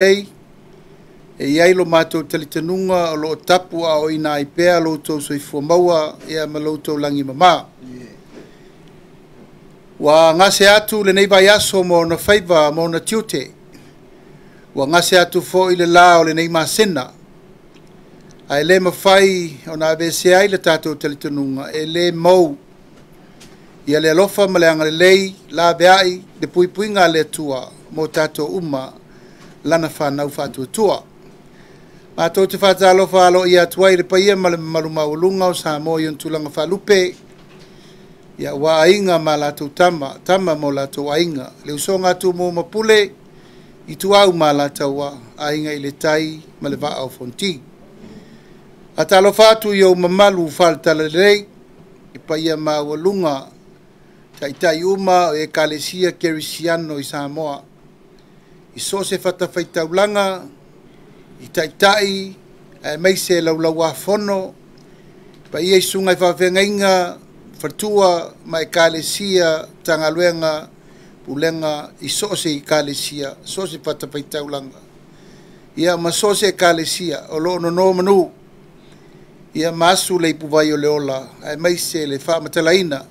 E i ai lo matou talitonuga o lo o tapu aoina ai pea lo outou soifua maua ia ma lo outou lagi e mama. Ua gase atu lenei vaiaso ma ona faiva ma ona tiute. Ua gase atu foi le la o lenei masina. Ae le mafai ona aveesea ai le tatou talitonuga e le mou ia le alofa ma le agalelei laveai le puipuiga a le Atua mo tatou uma lana fanau faatuatua. Matou te faatalofa aloaia atu ai i le paia ma le mamalu maualuga o Samoa i ona tulaga faalupe, ia ua aiga ma latou tama, tama ma o latou aiga, le usoga a Tumua ma Pule, Ituau ma Alataua, Aiga i le Tai ma le Vaa o Fonoti. Faatalofa atu i ou mamalu faale-Talalelei, le paia maualuga, taitai uma o Ekalesia Kerisiano i Samoa, i so o se fatafaitaulaga, i taitai aemaise laulauafono, paia i susuga i faafeagaiga, faletua ma ekalesia, Matagaluega, Pulega i so o se ekalesia, so o se fatafaitaulaga, ia ma so o se ekalesia o lo o nonomanu ia ma asu le ipuvai o le ola, aemaise le faamatalaina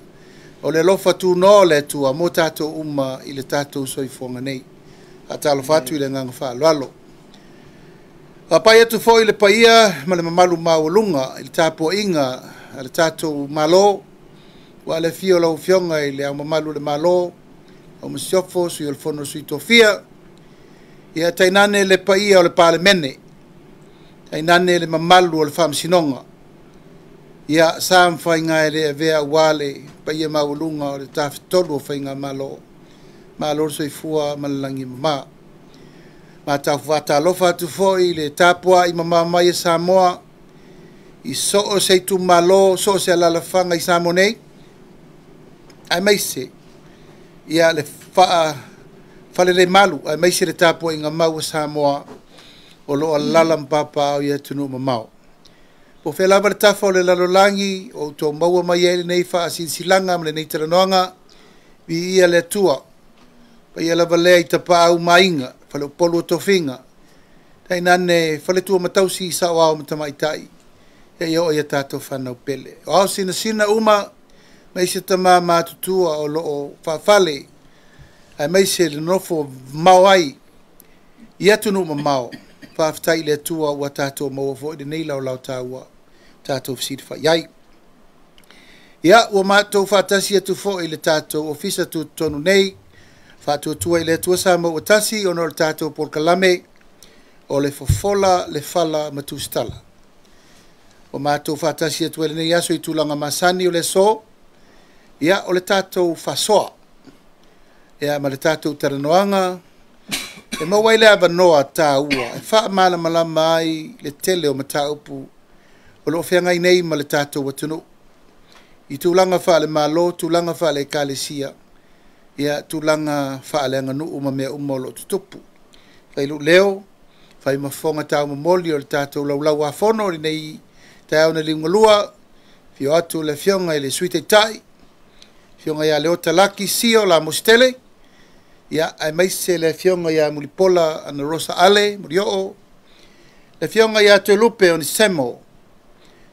o le alofa tunoa o le Atua mo tatou uma i le tatou soifuaga nei. Faatalofa atu i le agaga faaaloalo. Faapai atu foi le paia ma le mamalu maualuga i le tapuaiga a le tatou Malo, ua le afio o lau Afioga i le Ao Mamalu o le Malo, lau Masiofo, Sui o le Fono a Sui Tofia, ia tainane le paia o le Palemene, tainane le mamalu o le Faamasinoga. Ia sa ma faiga e le avea aua le paia maualuga o le Tafatolu o Faigamalo, malo le soifua ma le lagi e mama. Faatalofa atu foi i le tapuai mamao mai a Samoa i so o se itumalo, so o se alaalafaga i Samoa nei, aemaise ia le faalelemalu, aemaise le tapuaiga mau a Samoa o lo o alaala ma papaaao i atunuu mamao. Po o fea lava le tafa o le lalolagi o outou maua mai ai lenei faasilasilaga ma lenei talanoaga, viia le Atua. Paia lava lea i Tapaau ma Aiga, Faleupolu o Tofiga, tainane faletua ma tausi, saoao ma tamaitai, seia oo ia tatou fanau pele. O ao sinasina uma, aemaise tama matutua o lo o faafale, aemaise le nofo mamao ai i atunuu mamao, faafetai i le Atua ua tatou maua foi lenei laolao taua tatou fesilafai ai. Ia, ua matou faatasi atu foi i le tatou Ofisa Tutotonu nei, Faatuatua i le Atua Samoa ua tasi, ona o le tatou polokalame o le Fofola, le Fala ma Tusitala. Ua matou faatasi atu ai lenei aso i tulaga masani o le aso, ia o le tatou faasoa, ia ma le tatou talanoaga, e maua ai le avanoa taua e faamalamalama ai le tele o mataupu o lo o feagai nei ma le tatou atunuu i tulaga faale-Malo, tulaga faale-Ekalesia, ia tulaga faaleaganuu ma mea uma o lo o tutupu. Fai lou leo, fai ma fofoga taumomoli o le tatou laulau-a-fono i lenei taeao na liugalua, afio atu le Afioga i le Sui Taitai, Afioga ia Leota Laki Sio Lamositele, ia aemaise le Afioga ia Mulipola Anarosa Ale Molioo, le Afioga ia Toelupe Onesemo,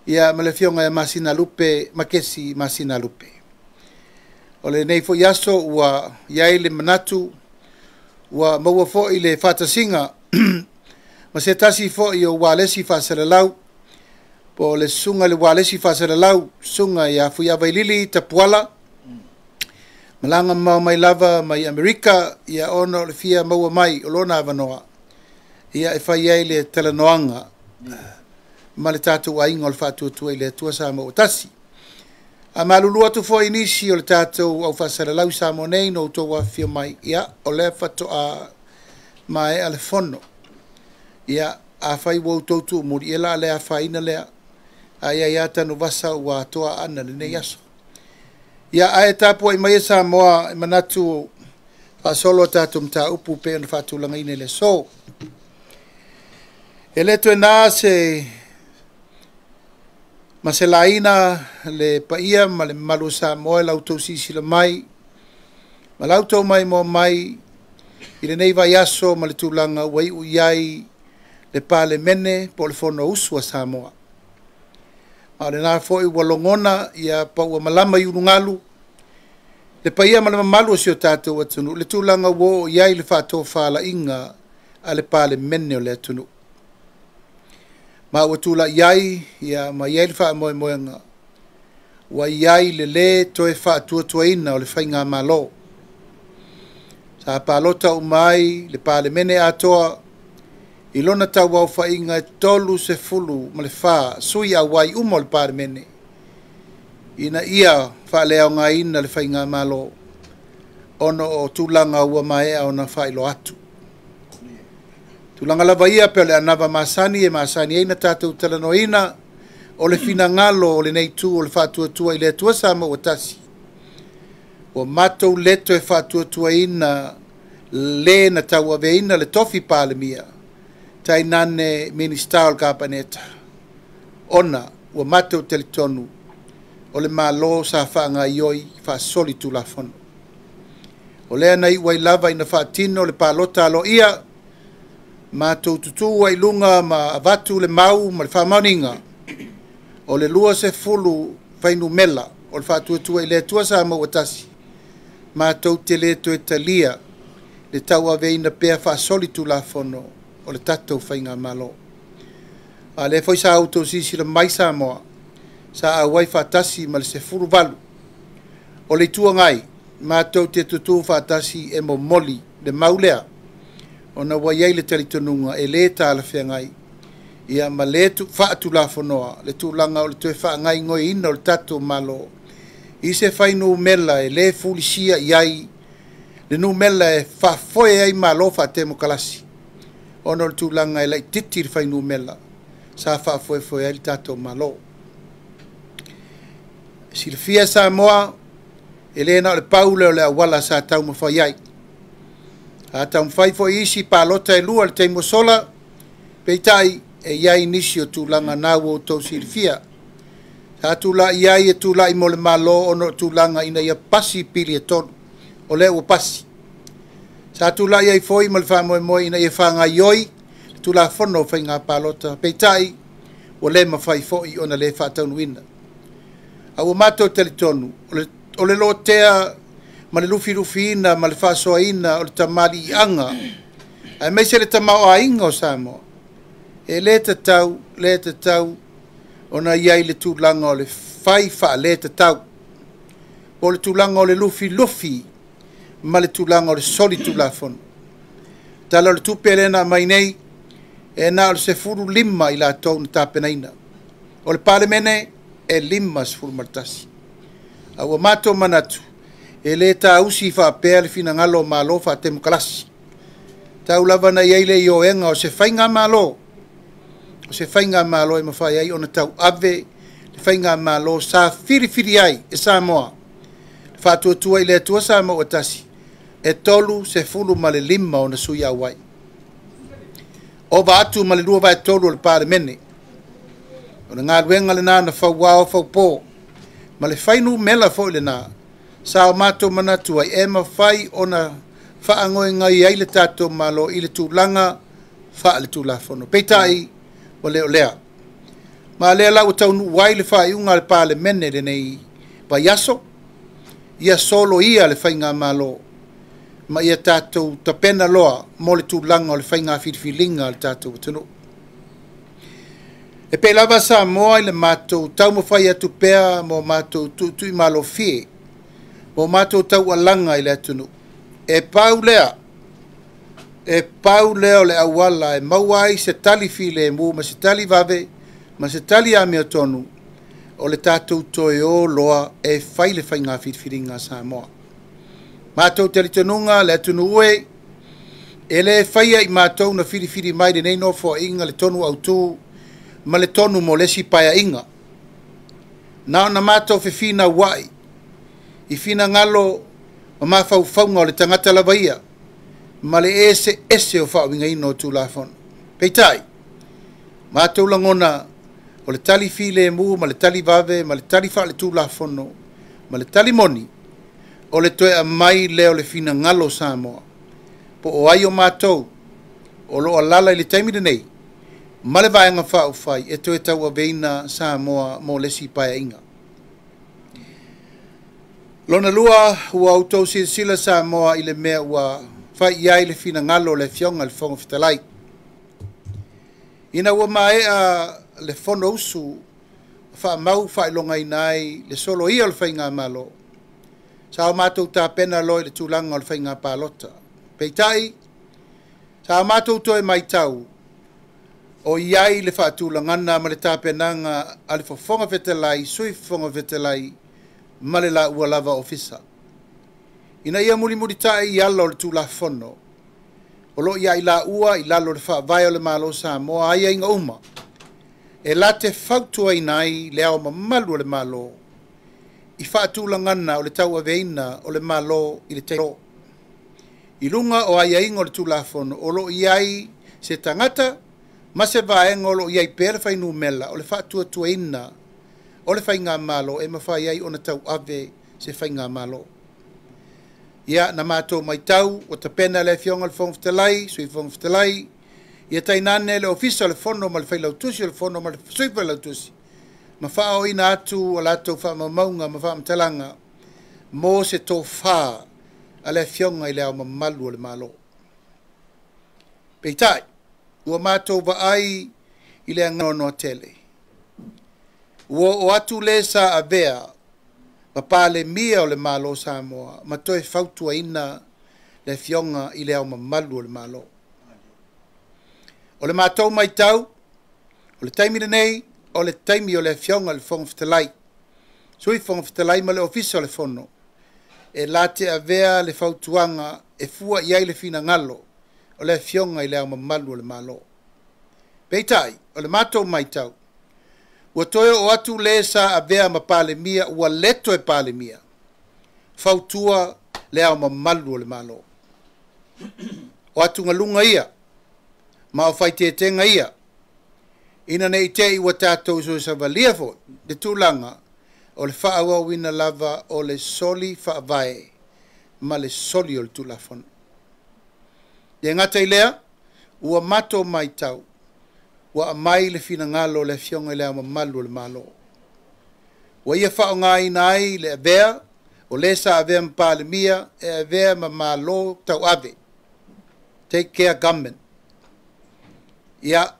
ia ma le Afioga ia Masinalupe Makesi Masinalupe. O lenei foi aso ua i ai le manatu ua maua foi le faatasiga ma se tasi foi o ualesi faasalalau, po o le susuga i le ualesi faasalalau, susuga ia Fuiavailili Tapuala, malaga mamao mai lava mai Amerika, ia ona o le fia maua mai o lona avanoa, ia e fai ai le talanoaga ma le tatou aiga o le Faatuatua i le Atua Samoa ua tasi. A malulu atu foi nisi o le tatou au faasalalau i Samoa nei na outou afifio mai, ia o lea faatoa maea le fono. Ia, afai ua outou tuumuli, ia la le afaina lea. Ai ai lava tanuvasa ua atoa aana lenei aso. Ia, ae tapuai maia Samoa e manatu faasolo a tatou mataupu pei ona faatulagaina i le aso. E le toe na se ma se laina le paia ma le mamalu o Samoa i la outou silasila mai ma la outou maimoa mai i lenei vaiaso ma le tulaga ua iu i ai le Palemene po o le Fonousu a Samoa. A o lena foi ua logona ia pa ua malama i ulugalu le paia ma le mamalu o si o tatou atunuu le tulaga ua oo i ai le faatofalaiga a le Palemene o le atunuu. Ma ua tulai ai ia ma i ai le faamoemoega ua i ai le lē toe faatuatuaina o le faigamalo. Sa palota uma ai le Palemene atoa i lona tauaofaiga e 34 sui auai uma o le Palemene ina ia faaleaogaina le faigamalo ona o tulaga ua maea ona faailoa atu. Tulaga lava ia pei o le anava masani e masani ai ona tatou talanoaina o le finagalo o lenei itu o le Faatuatua i le Atua Samoa ua tasi, ua matou le toe faatuatuaina le na tauaveina le tofi Palemia, tainane Minisita o le Kapeneta, ona ua matou talitonu o le Malo sa faagaioi faasolitulafono. O lea na iu ai lava ina faatino le palota aloaia, matou tutu ai i luga ma avatu le mau ma le faamaoniga o le 20 fuainumera o le Faatuatua i le Atua Samoa ua tasi, matou te le toe talia le tauaveina pea faasolitulafono o le tatou faigamalo. A o lea foi sa outou silasila mai Samoa, sa auai faatasi ma le 18 o le Itu Agai, matou te tutu faatasi e momoli le mau lea, ona ua i ai le talitonuga e le talafeagai ia ma le faatulafonoa le tulaga o le toe faagaoioiina o le tatou Malo i se fuainumera e le fulisia i ai le numera e faafoe ai Malo faatemokarasi, ona o le tulaga e laitiiti le fuainumera sa faafoefoe ai le tatou Malo. E silafia Samoa, e le na o le pau lea o le auala sa taumafai ai. A taumafai foi isi palota e lua i le taimi ua sola, peitai e i ai nisi o tulaga na ua outou silafia. Sa tulai ai e tulai mo le Malo ona o tulaga ina ia pasi pili e tolu, o lea ua pasi. Sa tulai ai foi ma le faamoemoe ina ia faagaioi le Tulafono o Faiga Palota, peitai ua le mafai foi ona le faataunuuina. A ua matou talitonu o le lotea ma le lufilufiina ma le faasoaina o le tamaliiaga aemaise le tamaoaiga o Samoa, e le tatau, le tatau ona i ai le tulaga o le fai faaletatau, po o le tulaga o le lufilufi ma le tulaga o le solitulafono. Tala o le tupe lea na aumai nei, e na o le 15 i latou na tapenaina. O le Palemene e 51. A ua matou manatu, e le tausi faapea le finagalo o Malo faatemokarasi. Tau lava na i ai le ioega o se faigamalo, o se faigamalo e mafai ai ona tauave le faigamalo sa filifili ai e Samoa, le Faatuatua i le Atua Samoa ua tasi, e 35 ona sui auai. Ova atu ma le 2/3 o le Palemene. O le galuega lena na fauao faupo, ma le fuainumera foi lena sa o matou manatu ai e mafai ona faagoegai ai le tatou Malo i le tulaga faaletulafono. Peitai, ua le o lea. Ma lea la ua taunuu ai le faaiuga a le Palemene lenei vaiaso, ia soloia le faigamalo ma ia tatou tapena loa mo le tulaga o le faiga filifiliga a le tatou atunuu. E pei lava Samoa i le matou taumafai atu pea mo matou tuutuimalofie, mo matou taualaga i le atunuu. E pau lea o le auala e maua ai se tali filemu ma se tali vave ma se tali amiotonu o le tatou toe o loa e fai le faiga filifiliga a Samoa. Matou talitonuga le atunuu e le faia i matou na filifili mai lenei nofoaiga le tonu autu ma le tonu mo le isi paeaiga. Na ona matou fefinauai i finagalo ma mafaufauga o le tagata lava ia ma le eseese o faauigaina o Tulafono. Peitai, matou lagona o le tali filemu ma le tali vave ma le tali faaletulafono ma le tali moni o le toe aumai lea o le finagalo o Samoa. Po o ai o matou o lo o alaala i le taimi lenei ma le Vaega Faaupufai e toe tauaveina Samoa mo le isi Paeaiga. Lona lua, ua outou silasila Samoa i le mea ua fai i ai le finagalo o le Afioga i le Fofoga Fetalai. Ina ua maea le Fonousu faamau faailogaina ai le soloia o le Faigamalo, sa o matou tapena loa i le tulaga o le faiga palota. Peitai, sa o matou toe matau o i ai le faatulagana ma le tapenaga a le Fofoga Fetalai, Sui Fofoga Fetalai ma le laua lava ofisa, ina ia mulimulitai i ala o le Tulafono o lo o ia i laua i lalo o le faavae o le Malo Samoa aiaiga uma e late fautuaina ai le Ao Mamalu o le Malo i faatulagana o le tauaveina o le Malo i le taimi i luga o aiaiga o le Tulafono o lo o i ai se tagata ma se vaega o lo o i ai pea le fuainumera o le faatuatuaina o le Faigamalo e mafai ai ona tauave se Faigamalo. Ia, na matou matau ua tapena le Afioga i le Fofoga Fetalai, Sui Fofoga Fetalai, ia tainane le Ofisa o le Fono ma le Failautusi o le Fono ma le Sui Failautusi, ma faaooina atu a latou faamaumauga ma faamatalaga mo se tofa a le Afioga i le Ao Mamalu o le Malo. Peitai, ua matou vaai i le agaga tele, ua oo atu le sa avea ma Palemia o le Malo o Samoa ma toe fautuaina le Afioga i le Ao Mamalu o le Malo. O le matou matau, o le taimi lenei, o le taimi o le Afioga i le Fofoga Fetalai, Sui Fofoga Fetalai ma le Ofisa o le Fono, e late avea le fautuaga e fua i ai le finagalo o le Afioga i le Ao Mamalu o le Malo. Peitai, o le matou matau, ua toe oo atu le sa avea ma Palemia ua le toe Palemia, fautua le Ao Mamalu o le Malo. O atugaluga ia, ma o faitetegã ia, ina ne i te i ua tatou soesavalia foi le tulaga o le faaauauina lava o le soli faavae ma le soli o le Tulafono. Le gata i lea, ua matou matau, ua aumai le finagalo o le Afioga i le Ao Mamalu o le Malo, ua ia faaaogaina ai le avea o le sa avea ma Palemia e avea ma Malo tauave, take care government. Ia,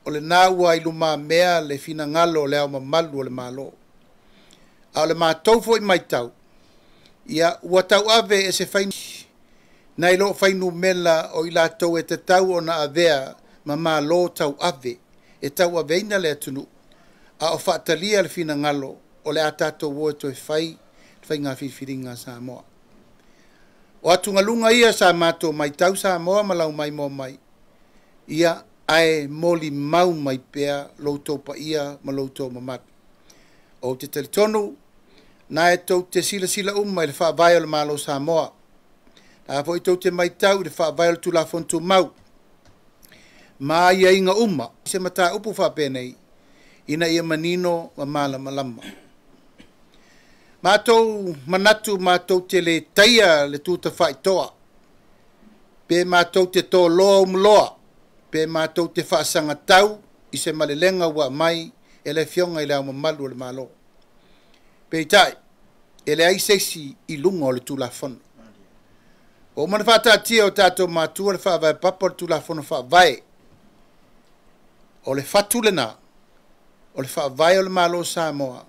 o lena ua i lumamea le finagalo o le Ao Mamalu o le Malo. A o le matou foi matau, ia, ua tauave e se fai nai loo fuainumera o i latou e tatau ona avea ma Malo tauave e tauaveina le atunuu, a o faatalia le finagalo o le a tatou o e toe fai le faiga filifiliga a Samoa. O atugaluga ia sa matou matau Samoa ma lau maimoa mai, ia, ae molimau mai pea lo outou paia ma lo outou mamalu. Ou te talitonu, na e tou te silasila uma i le faavae o le Malo Samoa, a foi tou te matau i le faavae o le Tulafono Tumau ma aiaiga uma se mataupu faapenei ina ia manino ma malamalama. Matou manatu matou te le taia le tutafaitoa, pe matou te toloa umuloa, pe matou te faasagatau i se malelega ua aumai e le Afioga i le Ao Mamalu o le Malo. Peitai, e leai se isi i luga o le Tulafono. Ua uma ona faataatia o tatou matua le faavae papa o le Tulafono Faavae. O le fatu lena, o le faavae o le Malo o Samoa,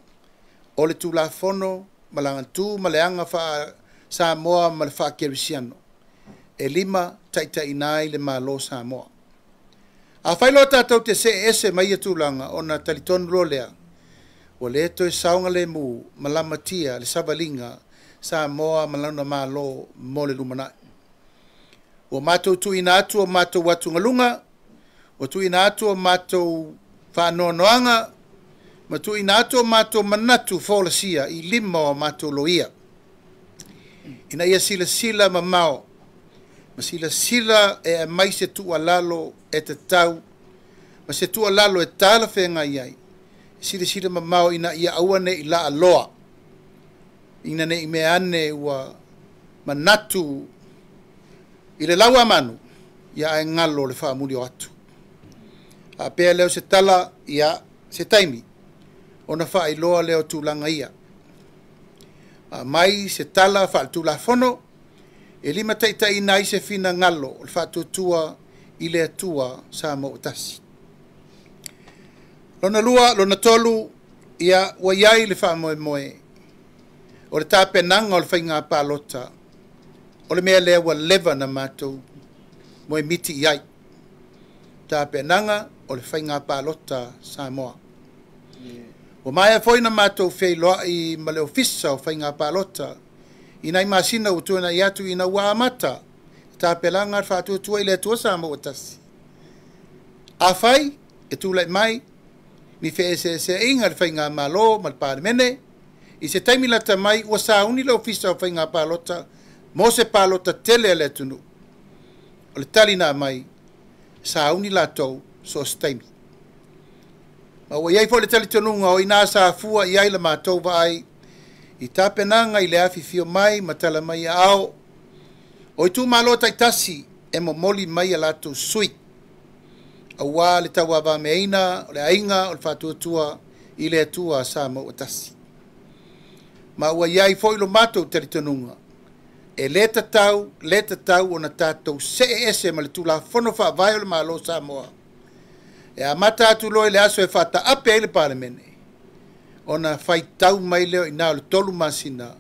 o le Tulafono ma lagatū ma le aga faa-Samoa ma le faa-Kerisiano, e lima taitaiina ai le Malo o Samoa. A fai loa tatou te see ese mai ia tulaga, ona talitonu loa lea, ua le toe saogalemu ma lamatia le savaliga Samoa ma lona Malo mo le lumanai. Ua matou tuuina atu o matou atugaluga, ua tuuina atu o matou faanoanoaga, ma tuuina atu o matou manatu folasia i lima o matou loia, ina ia silasila mamao, ma silasila e aumai se tuualalo e tatau, ma se tuualalo e talafeagai ai, silasila mamao ina ia aua ne i laaloa, ina ne i mea ane ua manatu I le lauamanu, ia ae galo le faamuli o atu. A pea lea o se tala, ia se taimi, ona faailoa lea o tulaga ia. A mai se tala faaletulafono, e limataitaiina ai se finagalo o le Faatuatua i le Atua Samoa ua tasi. Lona lua, lona tolu, ia ua i ai le faamoemoe o le tapenaga o le faiga palota, o le mea lea ua leva na matou moemiti i ai. Tapenaga o le faiga palota Samoa. Ua maea foi na matou feiloai ma le Ofisa o Faiga Palota i nai masina ua tuanai atu ina ua amata tapenaga a le Faatuatua i le Atua Samoa ua tasi. Afai e tulai mai ni feeseeseaiga i le Faigamalo ma le Palemene, i se taimi lata mai ua sauni le Ofisa o Faiga Palota mo se palota tele a le atunuu. O le tali na aumai, sauni latou so o se taimi. Ma ua i ai foi le talitonuga o i ina sa fua i ai la matou vaai i tapenaga i le afifio mai ma tala mai aao o itumalo taitasi e momoli mai a latou sui aua le tauavameaina o le aiga o le Faatuatua i le Atua Samoa ua tasi. Ma ua i ai foi lo matou talitonuga e le tatau, le tatau ona tatou see ese ma le Tulafono Faavae o le Malo o Samoa e amata atu loa i le aso e faataape ai le Palemene, ona faitau mai lea o i ina o le 3 masina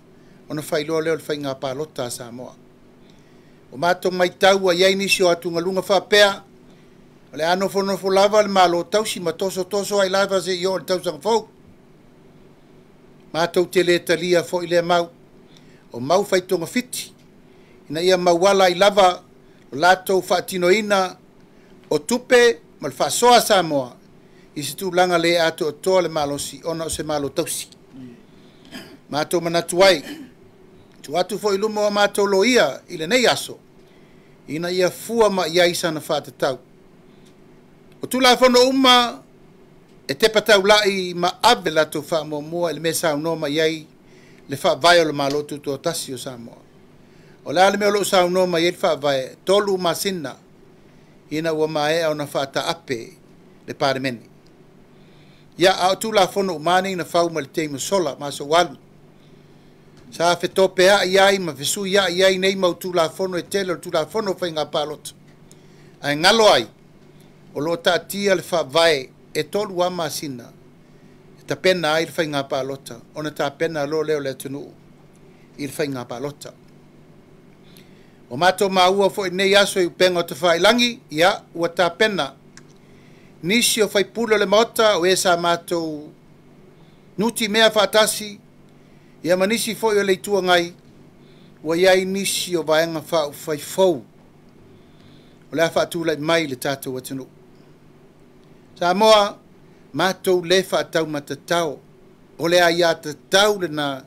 ona faailoa lea o le faiga palota a Samoa. O matou matau ua i ai nisi o atugaluga faapea, o le a nofonofo lava le Malo tausi ma tosotoso ai lava seia oo i le tausaga fou. Matou te le talia foi lea mau, o mau fai togafiti, ina ia mauala ai lava o latou faatinoina o tupe ma le faasoa a Samoa i se tulaga le atoatoa le malosi ona o se Malo tausi. Matou manatu ai, tuu atu foi i luma o matou loia i lenei aso, ina ia fua mai ai sana faatatau. O Tulafono uma e tepa taulai ma ave latou faamuamua i le mea saunoa mai ai le Faavae o le Malo Tutoatasi o Samoa. O le a le mea o lo o saunoa mai ai le Faavae, 3 masina ina ua maea ona faataape le Palemene. Ia, a o Tulafono uma nei na fau mai le taimi ua sola, ma aso ua alu. Sa fetopeai ai ma fesuiai ai nei mau Tulafono e tele o le Tulafono o Faiga Palota. Ae galo ai, o lo o taatia le Faavae e 3 lava masina e tapena ai le faiga palota, ona tapena loa lea o le atunuu i le faiga palota. O matou maua foi nei aso i upega o tafailagi, ia, ua tapena nisi o faipule o le Maota o e sa matou nutimea faatasi, ia ma nisi foi o le Itu Agai, ua i ai nisi o vaega faaupufai fou o le a faatulai mai i le tatou atunuu. Samoa, matou le faataumatatao, o le aiatatau lena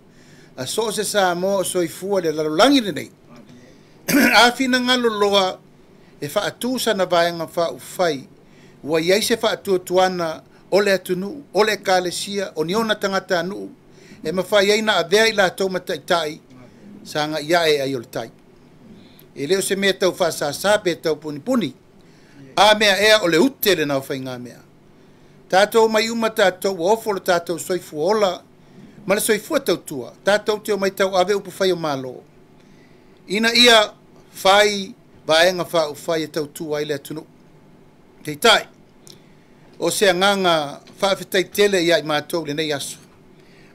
a so o se Samoa o soifua i le lalolagi lenei. A finagalo loa e faatu sana vaega faaupufai, ua i ai se faatuatuana o le atunuu, o le ekalesia, o ni ona tagatanuu, e mafai ai na avea i latou ma taitai, sagai ae ai o le tai. E le o se mea tau faasasa pe tau punipuni. A mea ea o le ute lena o faigamea. Tatou mai uma tatou ua ofo le tatou soifua ola ma le soifua tautua, tatou te omai tauave upufai o Malo, ina ia fai vaega faaupufai e tautua ai le atunuu. Peitai, o se agaga faafetai tele ia i matou i lenei aso,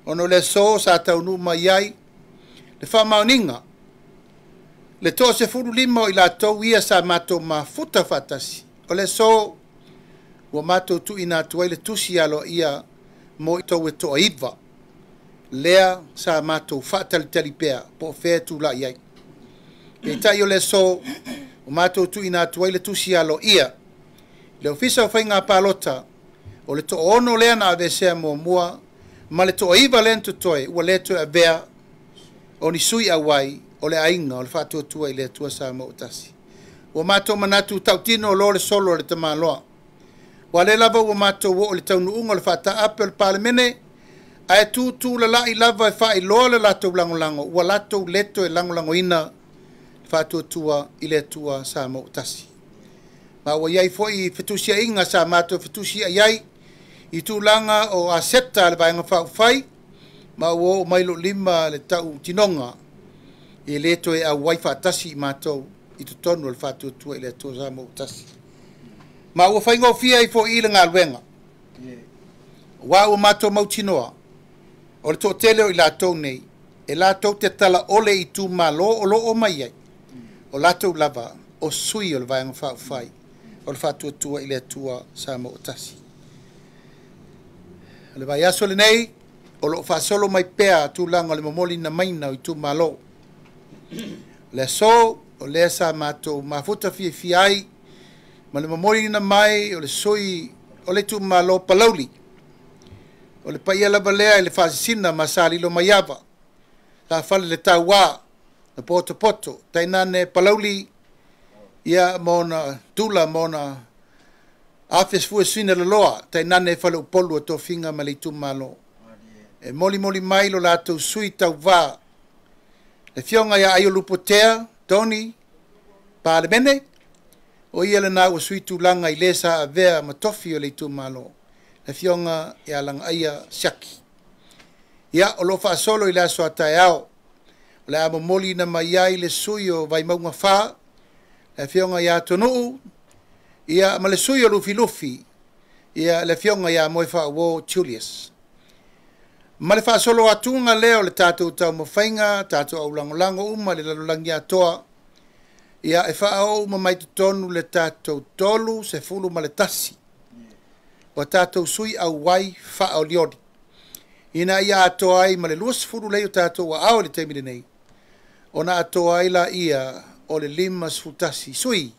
ona o le aso sa taunuu mai ai le faamaoniga, le 15 o i latou ia sa matou mafuta faatasi, o le aso ua matou tuuina atu ai le tusi aloaia mo tou e toa-9, lea sa matou faatalitali pea po o fea e tulai ai. Peitai o le aso ua matou tuuina atu ai le tusi aloaia le Ofisa o Faiga Palota, o le 6 lea na aveesea muamua ma le 9 lea na totoe ua le toe avea o ni sui auai o le aiga o le Faatuatua i le Atua Samoa ua tasi. Ua matou manatu tautino loa le solo a le tamaloa. Ua lea lava ua matou oo i le taunuuga o le faataape o le Palemene, ae tutu lalai lava e faailoa le latou lagolago, ua latou le toe lagolagoina le Faatuatua i le Atua Samoa ua Tasi. Ma ua i ai foi fetusiaiga sa matou fetusiai ai i tulaga o aseta a le Vaega Faaupufai, ma ua oo mai i lou lima le tautinoga e le toe auai faatasi i matou i totonu o le Faatuatua i le Atua Samoa ua Tasi. Ma ua faigofie ai foi i le galuega, aua ua matou mautinoa o le toatele o i latou nei e latou te talaole i itumalo o lo o omai ai, o latou lava o sui o le Vaega Faaupufai o le Faatuatua i le Atua Samoa ua Tasi. O le vaiaso lenei o lo o faasolo mai pea tulaga o le momoliina maina o itumalo. O le aso o lea sa matou mafuta fiafia ai ma le momoliina mai o le sui o le itumalo Palauli. O le paia lava lea i le faasisina ma Salilo Maiava, sa fale le tauā na potopoto tainane Palauli ia ma ona tula ma ona afe fuesina loloa tainane faleupolu o tofiga ma le itumalo. E molimoli mai lo latou sui tauvā, le afioga ia Aiolupotea Tony Palemene, o ia lena ua sui tulaga i le sa avea ma tofi o le itumalo, le afioga ia Lagaia Siaki. Ia, o lo o faasolo i le aso a taeao, o le a momoliina mai ai le sui o Vaimauga 4, le afioga ia Tonuu, ia ma le sui o Lufilufi, ia le afioga ia Moefaauo Julius. Ma le faasolo atuga lea o le tatou taumafaiga, tatou aulagolago uma i le lalolagi atoa, ia e faaoo uma mai totonu le tatou 31 o tatou sui auai faaolioli, ina ia atoa ai ma le 20 lea o tatou aao i le taimi lenei, ona atoa ai la ia o le 51 sui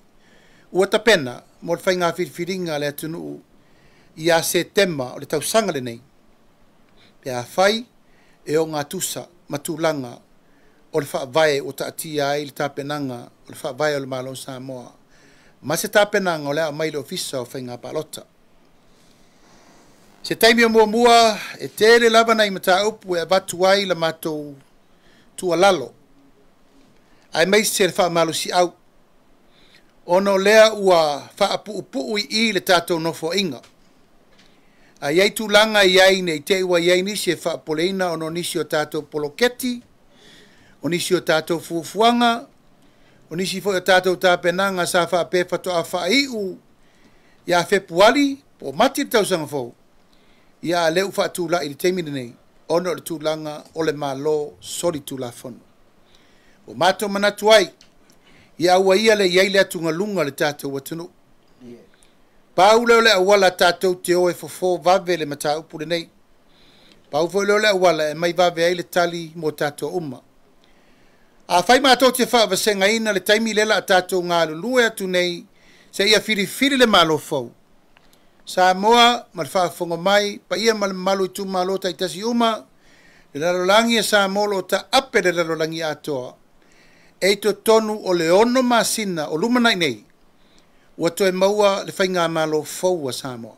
ua tapena mo le faiga filifiliga a le atunuu ia Setema o le tausaga lenei, pe afai e ogatusa ma tulaga o le faavae ua taatia ai le tapenaga o le faavae o le Malo o Samoa ma se tapenaga o le a aumai i le Ofisa o Faiga Palota. Se taimi o muamua e tele lava nai mataupu e avatu ai la matou tuualalo, aemaise le faamalosiau, ona o lea ua faapuupuu i i le tatou nofoaiga. A i ai tulaga i ai nei te i ua i ai nisi e faapopoleina ona o nisi o tatou poloketi, o nisi o tatou fuafuaga, o nisi foi o tatou tapenaga sa faapea faatoa faaiu ia Fepuari po o Mati le tausaga fou, ia a lea ua faatulai i le taimi lenei ona o le tulaga o le Malo solitulafono. Ua matou manatu ai, ia aua ia le i ai le atugaluga o le tatou atunuu. Pau lea o le auala tatou te o e fofo vave le mataupu lenei. Pau foi lea o le auala e mai vave ai le tali mo tatou uma. Afai matou te faavasegaina le taimi lea la a tatou galulue atu nei seia filifili le Malo fou, Samoa ma le faafofoga mai, paia ma le mamalu i itumalo taitasi uma, le lalolagi a Samoa o lo o taape le lalolagi atoa, e i totonu o le 6 masina o lumanai nei, ua toe maua le faigamalo fou a Samoa.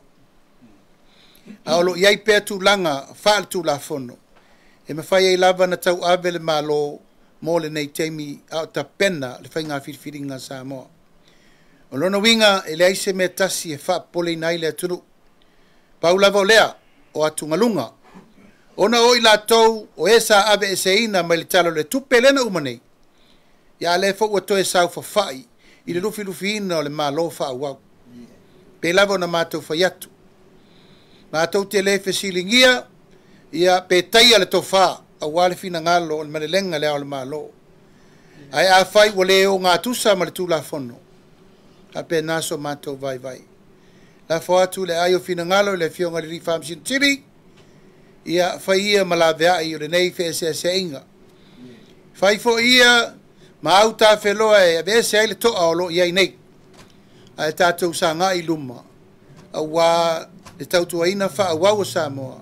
A o lo o i ai pea tulaga faaletulafono e mafai ai lava ona tauave le Malo mo lenei taimi a o tapena le faiga filifiliga a Samoa. O lona uiga e leai se mea tasi e faapopoleina ai le atunuu. Pau lava o lea o atugaluga, ona o i latou o e sa aveeseina mai le Tala o le Tupe lea na uma nei, ia a lea foi ua toe saofafai i le lufilufiina o le Malo faaauau. Pei lava ona matou fai atu, matou te le fesiligia ia pe taia le tofa aua le finagalo o le malelega le ao o le Malo. Ae afai ua le ogatusa ma le Tulafono, faapena so matou vaivai. Lafo atu le ai o finagalo i le afioga i le alii Faamasino Sili, ia fai ia ma laveai o lenei feeseeseaiga. Fai foi ia ma au tafeloa e aveese ai le toa o lo o i ai nei, ae tatou sagai i luma aua le tautuaina faaauau o Samoa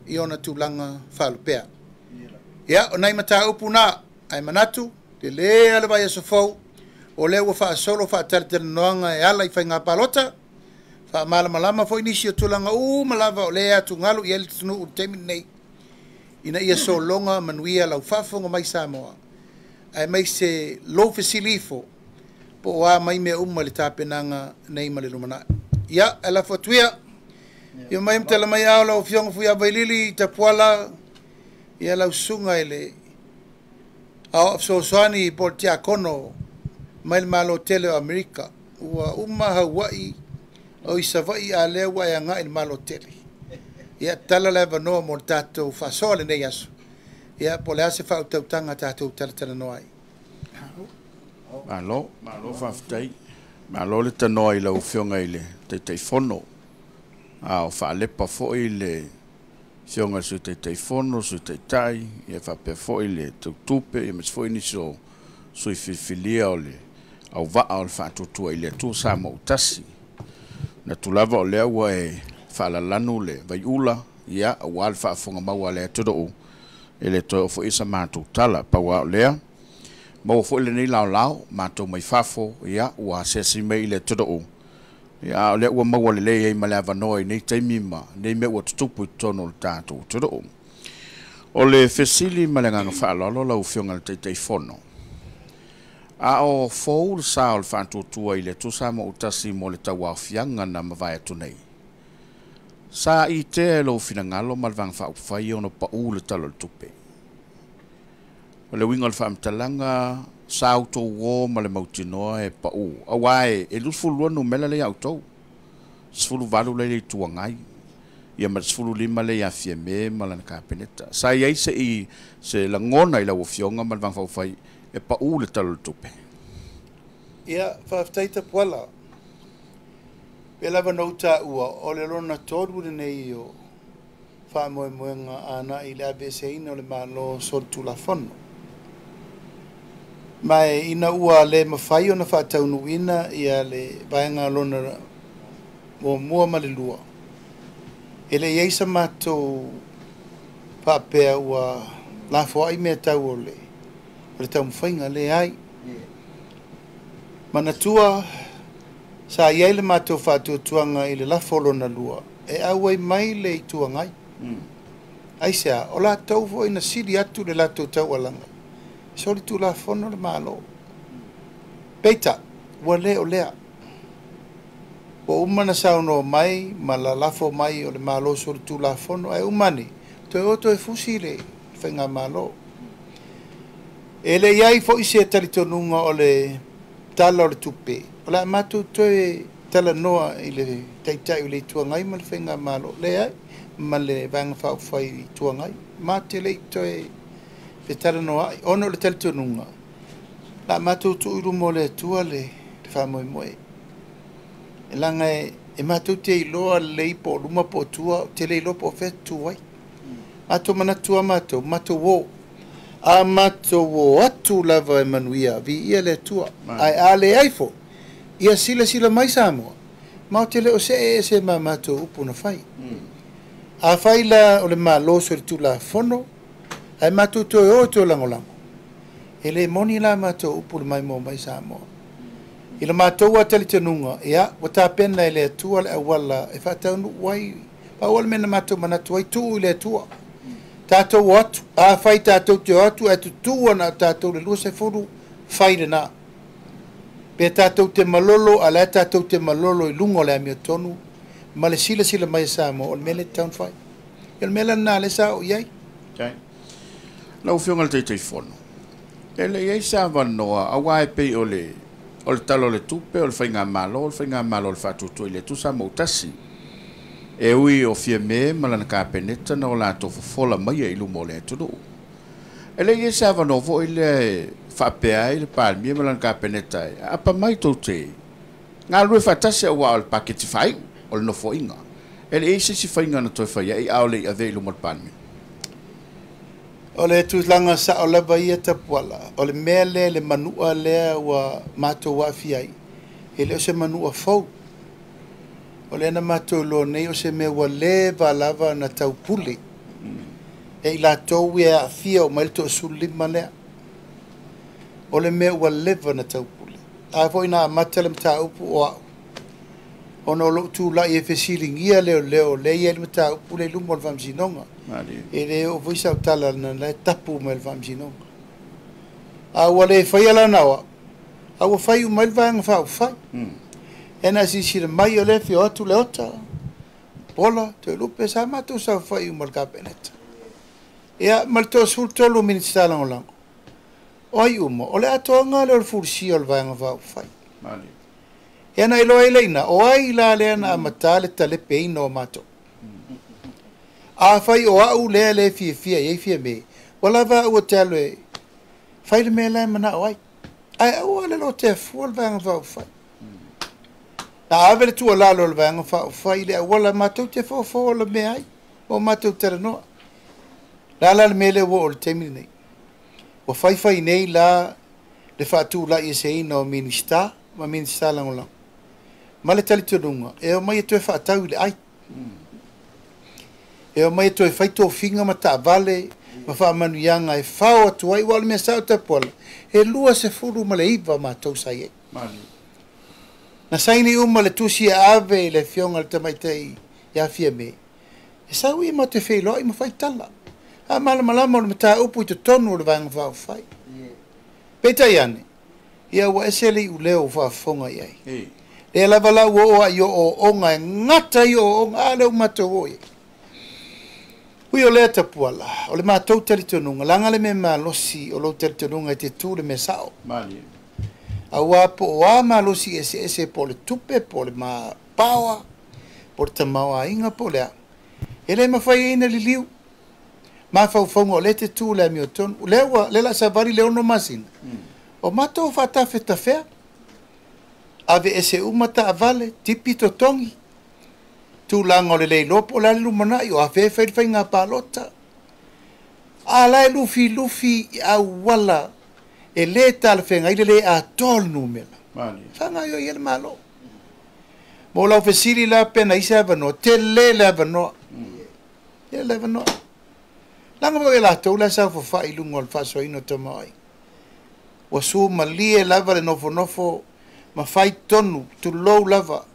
i ona tulaga faalupea. Ia, o nai mataupu na, ae manatu, tele le vaiaso fou, o lea ua faasolo faatalatalanoaga e ala i faiga palota, faamalamalama foi nisi o tulaga uma lava o lea e atugalu i ai le atunuu i le taimi lenei, ina ia sologa manuia lau faafofoga mai Samoa, Aemaise lou fesili ifo po o a mai mea uma i le tapenaga nei ma le lumanai. Ia, ae lafo atu ia. Ia mai ma tala mai ao lau Afioga Fuiavailili Tapuala, ia lau susuga i le Aoao Fesoasoani po o le Tiakono mai le Malo tele o Amerika. Ua uma Hawaii o i Savaii, a lea ua e agai i le Malo tele. Ia, tala le avanoa mo le tatou faasoa lenei aso. Ia, po o le a se faautautaga tatou talatalanoa ai. Malo, malo faafetai. Malo le tanoa i lau Afioga i le Taitaifono. A o faalepa foi le Afioga i le Sui Taitaifono, Sui Taitai, ia faapea foi le Tautupe, ia aemaise foi nisi o sui filifilia o le auvaa o le Faatuatua i le Atua Samoa ua tasi. Manatu lava o lea ua e faalalanu le vaiula, ia, aua le faafofoga mau a le atunuu, e le toe oo foi sa matou tala. Pau lava o lea, maua foi lenei laolao, matou mai fafo, ia, ua asiasi mai i le atunuu, ia, a o lea ua maua lelei ai ma le avanoa i nei taimi ma nei mea ua tutupu i totonu o le tatou atunuu. O le fesili ma le agaga faaaloalo lau Afioga i le Taitaifono, a o fou le sa o le Faatuatua i le Atua Samoa ua tasi mo le tauaofiaga na mavae atu nei, sa itea e lou finagalo ma le Vaega Faaupufai ona pau le Tala o le Tupe. O le uiga o le faamatalaga, sa outou o ma le mautinoa e pau, aua e 22 numera lea ia outou, 18 lea i le Itu Agai, ia ma le 15 lea ia Fiame ma lana Kapeneta. Sa i ai se lagona i lau Afioga ma le Vaega Faaupufai e pau le Tala o le Tupe? Ia, faafetai Tapuala. Pei lava na ou taua, o le lona tolu lenei o faamoemoega agai i le aveeseina o le Malo solitulafono. Ma ina ua le mafai ona faataunuuina ia le vaega lona muamua ma le lua, e le i ai sa matou faapea ua lafoai mea tau o le taumafaiga, leai. Manatua, sa i ai le matou faatuatuaga i le lafo lona lua, e auai mai le Itu Agai. Aisea, o latou foi na sili atu le latou taualaga, solitulafono le Malo. Peitai, ua le o lea. Ua uma na saunoa mai ma lalafo mai o le Malo solitulafono, ae uma ane, toe o toe fusi le faigamalo. E le i ai foi se talitonuga o le Tala o le Tupe, o le a matou toe talanoa i le Taitai o le Itu Agai ma le faigamalo, leai, ma le Vaega Faaupufai Itu Agai. Ma te le i toe fetalanoa ai, ona o le talitonuga, la matou tuu i luma o le Atua le faamoemoe. E leaga e matou te iloa lelei po o luma po o tua, te le iloa po o fea tu ai. Matou manatua matou, matou o. A matou o atu lava e manuia, viia le Atua. Ae a leai foi, ia silasila mai Samoa, ma o te le o se e se ma matou upu na fai. A fai la o le Malo solitulafono, ae matou toe o toe lagolago, e le moni la matou upu le maimoa mai Samoa. I le matou a talitonuga, ia, ua tapena e le Atua le auala e faataunuu ai, pau o le mea na matou manatu ai, tuu i le Atua. Tatou o atu, a fai tatou te o atu, ae tutu ana tatou le 20, fai lena. Pe tatou te malolo, a lea tatou te malolo i luga o le amiotonu, ma le silasila mai e Samoa, o le mea lea e tatau ona fai. O le mea lena lea sa oo i ai. Okay. Lau Afioga i le Taitaifono, e le i ai se avanoa, aua e pei o le Tala o le Tupe, o le Faigamalo, o le Faigamalo o le Faatuatua i le Atua Samoa ua tasi. E ui o Fiame ma lana Kapeneta na o latou fofola mai i luma o le atunuu. E le i ai se avanoa foi lea e faapea ai le Palemia ma lana Kapeneta e apa mai tou te galulue faatasi aua o le paketi faaiu o le nofoaiga. E le i ai se isi faiga na toe fai ai a o le i avea i luma o le Palemia. O le tulaga sao lava ia Tapuala, o le mea lea le manua lea ua matou aafia ai, e le o se manua fou. O lea na matou iloa nei o se mea ua leva lava na taupule. E i latou e aafia o mai le 15 lea. O le mea ua leva na taupule. A foi na amata le mataupu o au, ona o lou tulai e fesiligia leo leo lea i ai le mataupu le i luma o le Faamasinoga. E le oo foi sau tala na la e tapu mai le Faamasinoga. A ua le faia la na o au, a ua fai uma ai le Vaega Faaupufai. E na silasila mai o lea e afio atu Leota, Pola, Toelupe, sa matou saofafai uma i le Kapeneta. Ia, ma le 33 o Minisita Lagolago. O ai uma? O le atoaga lea o le fulisia o le Vaega Faaupufai. Ia na iloa ai lea i ina, o ai la lea na amata le talepeina o matou? Afai o au lea e le fiafia i ai Fiame, ua lava au ou te alu e fai le mea la e manao ai. Ae aua le lotea fua le Vaega Faaupufai. Na ave le tuualalo a le Vaega Faaupufai i le auala matou te fofoolamea ai ma o matou talanoa. O le a la le mea lea ua oo i le taimi lenei? Ua faifai nei la le faatulaieseina o Minisita ma Minisita Lagolago ma le talitonuga e omai e toe faatau i le ai. E omai e toe fai tofiga ma taavale ma faamanuiaga e fao atu ai. Aua o le mea sao Tapuala, e 29 matou sa i ai. Na saini uma le tusi e ave i le afioga i le tamaitai ia Fiame, e sau ia matou te feiloai ma fai tala. A malamalama o le mataupu i totonu o le Vaega Faaupufai. Peitai ane, ia ua ese le iuleo ua faafofoga i ai. Lea lava la ua oo lava i ooooga e gata ai ooooga, a lea ua matou oo i ai. Ui o lea Tapuala, o le matou talitonuga, leaga le mea malosi o lou talitonuga e te tu i le mea sao. Aua po o a malosi eseese, po o le tupe, po o le power, po o le tamaoaiga, po o le a, e le mafai ai ona liliu mafaufauga o lea e te tu i le amiotonu. O lea ua, lea o le a savali le 6 masina, o matou faatafetafea, aveese uma taavale, tipi totogi, tulaga o le le iloa po o le a le lumanai, o afea e fai le faiga palota. A la e lufilufi i auala e le talafeagai le le atoa o le numera. Faagaoioi ai le Malo. Mo lau fesili la pe na i se avanoa, tele le avanoa. Tele le avanoa. Leaga foi e latou la e saofafai i luga o le faasoaina o tamaoaiga. Ua sumalie lava le nofonofo ma fai tonu, tulou lava,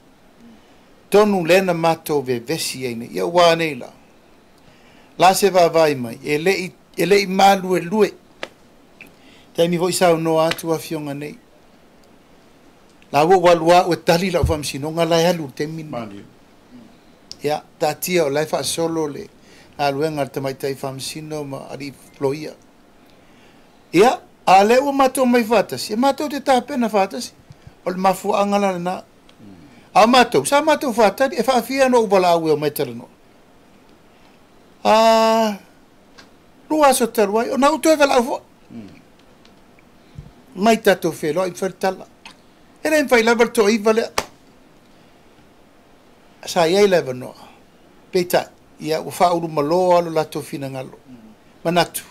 tonu lea na matou vevesi ai nei. Ia ua nei la. La se vaavaai mai, e le i maluelue. Taimi foi saunoa atu afioga nei. La ua ou alu au e tali lau faamasinoga la e alu i le taimi lenei. Ia, taatia o la e faasolo le galuega a le tamaitai faamasino ma alii loia. Ia, a lea ua matou mai faatasi, e matou te tapena faatasi. O le mafuaaga la lena. A o matou, sa matou faatali, e faafia ona ou valaau e omai talanoa. 2 aso talu ai, ona ou toe valaau foi. Mai tatou feiloai ma fai le tala. E le mafai lava le toaiva lea. Sa i ai le avanoa. Peitai, ia ua faaulumalo lava lo latou finagalo. Manatu,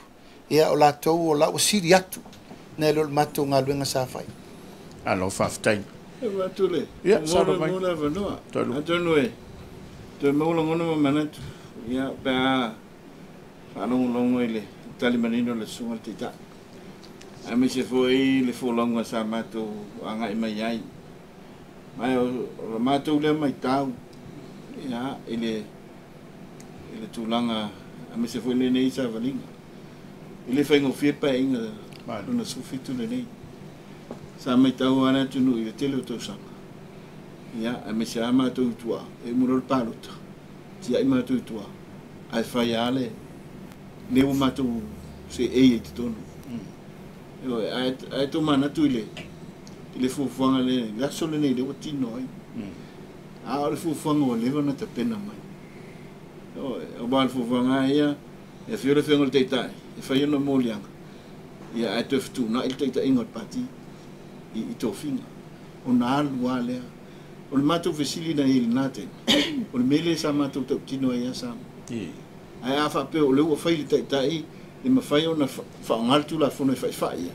ia o latou o la ua sili atu nai lo le matou galuega sa fai. Alo, faafetai. E avatu le Ia, saunoa mai. mo le avanoa. Toelupe. Atonu e toe maua lagona ma manatu. Ia, pe a faalogologo i le tali manino o le susuga i le Taitai. Aemaise foi le folauga sa matou agai mai ai. Mai o le matou lea maitau, ia, i le tulaga, aemaise foi lenei savaliga. I le faigofie paeaiga lona 17 lenei. Sa maitau lava le atunuu i le tele o tausaga. Ia, aemaise lava matou i tua, e uma loa le palota, tiai matou i tua, ae fai lava le lea ua matou seei ai i totonu. Ae tomanatu i le fuafuaga le aso lenei lea ua tino ai. A o le fuafuaga ua leva ona tapena mai. Aua le fuafuaga ia, e afio le afioga i le Taitai, e fai ona moliaga, ia ae toe fetuunai le taitaiga o le pati i tofiga. Ona alu lava lea. O le matou fesili na i ai i lena taimi, o le mea lea sa matou tautino ai ia Samoa. Ae a faapea o lea ua fai le Taitai, e mafai ona faaaoga le Tulafono e faifai ai.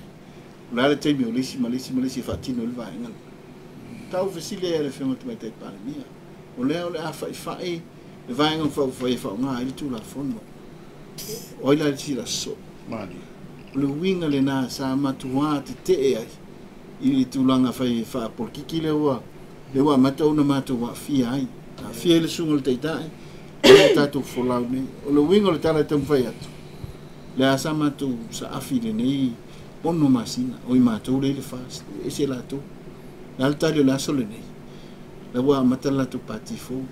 O le a le taimi o le isi ma le isi ma le isi e faatino ai le vaega lea. Tau fesili ai le afioga i le Tamaitai Palemia. O lea o le a faifai le vaega faaupufai e faaaoga ai le Tulafono. O ai la le sila sosoo. O le uiga lena sa matua tetee ai i le tulaga fai faapolokiki lea ua amata ona matou aafia ai. Aafia ai le susuga i le Taitai, o le tatou folau nei. O le uiga o le tala e taumafai atu, lea sa matou saafi lenei 6 masina o i matou lea i le FAST, e ese latou. O le a le tali o le aso lenei? La ua amata le latou pati fou.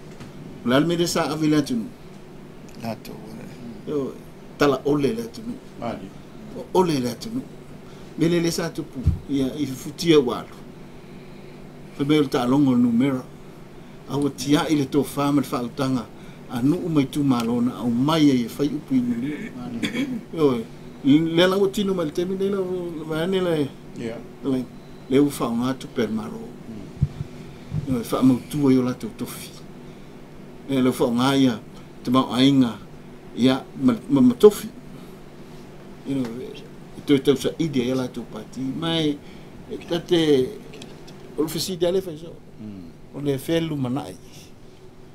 O le a le mea lea sa ave i le atunuu? Latou. Ioe, talaole le atunuu. O ole le atunuu. Mea lea sa tupu ia i futia ua alu. Fai mai o le taaloga o le numera. A ua tiai le tofa ma le faautaga a nuu ma itumalo na aumai ai e fai upu i maliu. Ioe, lea la ua tino mai le taimi nei la vaeane le lea ua faaaoga tupe a le Malo. Ioe, faamautu ai o latou tofi. Lea ua faaaoga ia tamaoaiga ia ma tofi. Ioe, e toe tausaili ai a latou pati. Ma e tate o le fesili lava lea e fai soo. O le fea le lumanai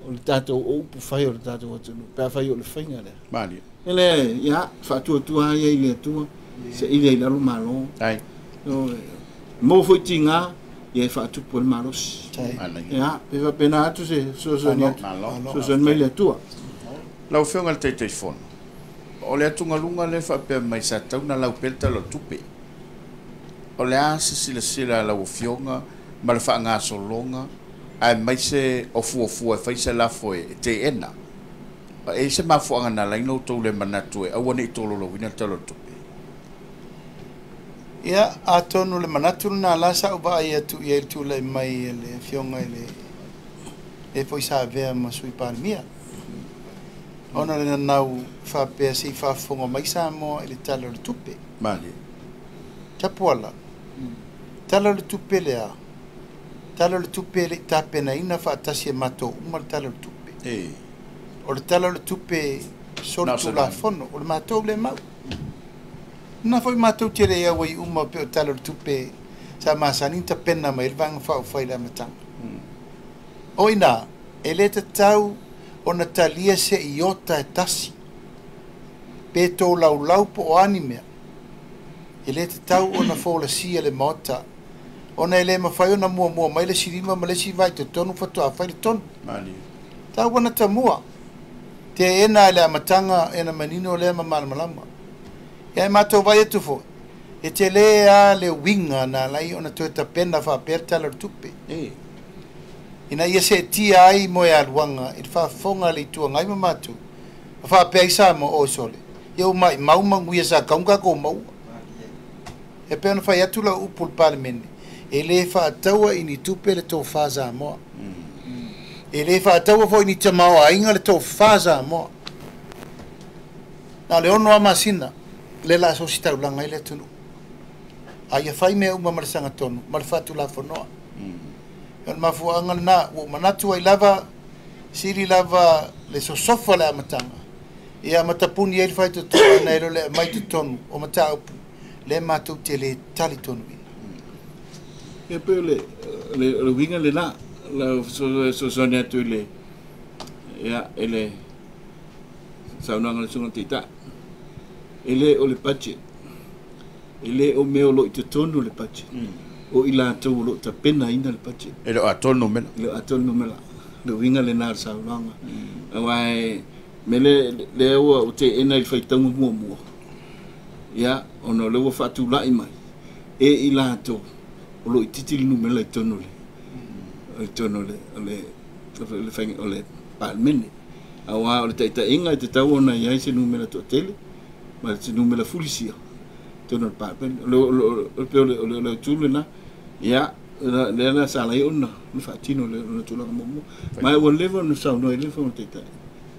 o le tatou o upu fai o le tatou atunuu pe afai o le faiga lea. Malie. Ele ia faatuatua ia i le Atua saili ai i lalo Malo. Ai. Mo foi tiga ia e faatupu ai le malosi. Ia pe faapena atu se fesoasoani atu. Fesoasoani mai le Atua. Lau Afioga i le Taitaifono, o le atugaluga lea faapea mai sa tatau ona lau pea le Tala o le Tupe. O le a se silasila a lau Afioga ma le faagasologa aemaise o fuafua e fai se lafo e teena? E i ai se mafuaaga na ala ai ona outou le manatu e aua ne i tolaulauina le Tala o le Tupe? Ia, atonu o le manatu lena la sa ou vaai atu i ai i le tulai mai e le Afioga i le le foi sa avea ma Sui Palemia. Ona o le nanau faapea se i faafofoga mai Samoa i le Tala o le Tupe. Malie. Tapuala, Tala o le Tupe lea, Tala o le Tupe e le i tapenaina faatasi e matou uma le Tala o le Tupe. O le Tala o le Tupe solitulafono, o le matou lea mau. Na foi matou te le auai uma pe o Tala o le Tupe sa masani ona tapena mai ai le Vaega Faaupufai i le amataga. O i ina, e le tatau ona talia se iota e tasi, pe tolaulau po o a ni mea. E le tatau ona folasia le Maota, ona e le mafai ona muamua mai le isi 5 ma le isi 8 i totonu faatoa fai le tonu. Tau ona tamua, teena i le amataga e na manino lea ma malamalama. Ia e matou vai atu foi, e tele lava le uiga na ala ai ona toe tapena faapea le Tala o le Tupe. Ina ia seetia ai moealuaga i le faafofoga a le Itu Agai ma matou, ma faapea ai Samoa, oi sole, ia ua maimau manuia sa tatau ona tatou maua. E pei ona fai atu lau upu i le Palemene, e le faataua i ni tupe le tofa Samoa. E le faataua foi i ni tamaoaiga le tofa Samoa. Na o le 6 lava masina lea o le a ositaulaga ai le atunuu. A ia fai mea uma ma le sagatonu ma le faatulafonoa. O le mafuaaga lena ua ou manatu ai lava, sili lava le sosofa o le amataga, ia ma tapuni ai le faitotoa nai lo le aumai totonu o mataupu lea matou te le talitonuina. Ia pei o le uiga lena, lau fesoasoani atu i le, ia, i le saunoaga a le Susuga i le Taitai. E le o le budget, e le o mea o lo o i totonu o le budget, o i latou o lo o tapenaina le budget. E le o atoa le numera. E le o atoa le numera. Le uiga lena o le saunoaga. Aua e mea lea ua teena i le faitauga muamua, ia, ona o lea ua faatulai mai e i latou o lo o itiiti le numera i totonu o le faiga o le Palemene. Aua o le taitaiga e tatau ona i ai se numera toatele ma se numera fulisia totonu o le Palemene. O le autu lena, ia, lea la sa ala ai ona faatino le tulaga muamua. Ma ua leva ona saunoa i le Fofoga Taitai.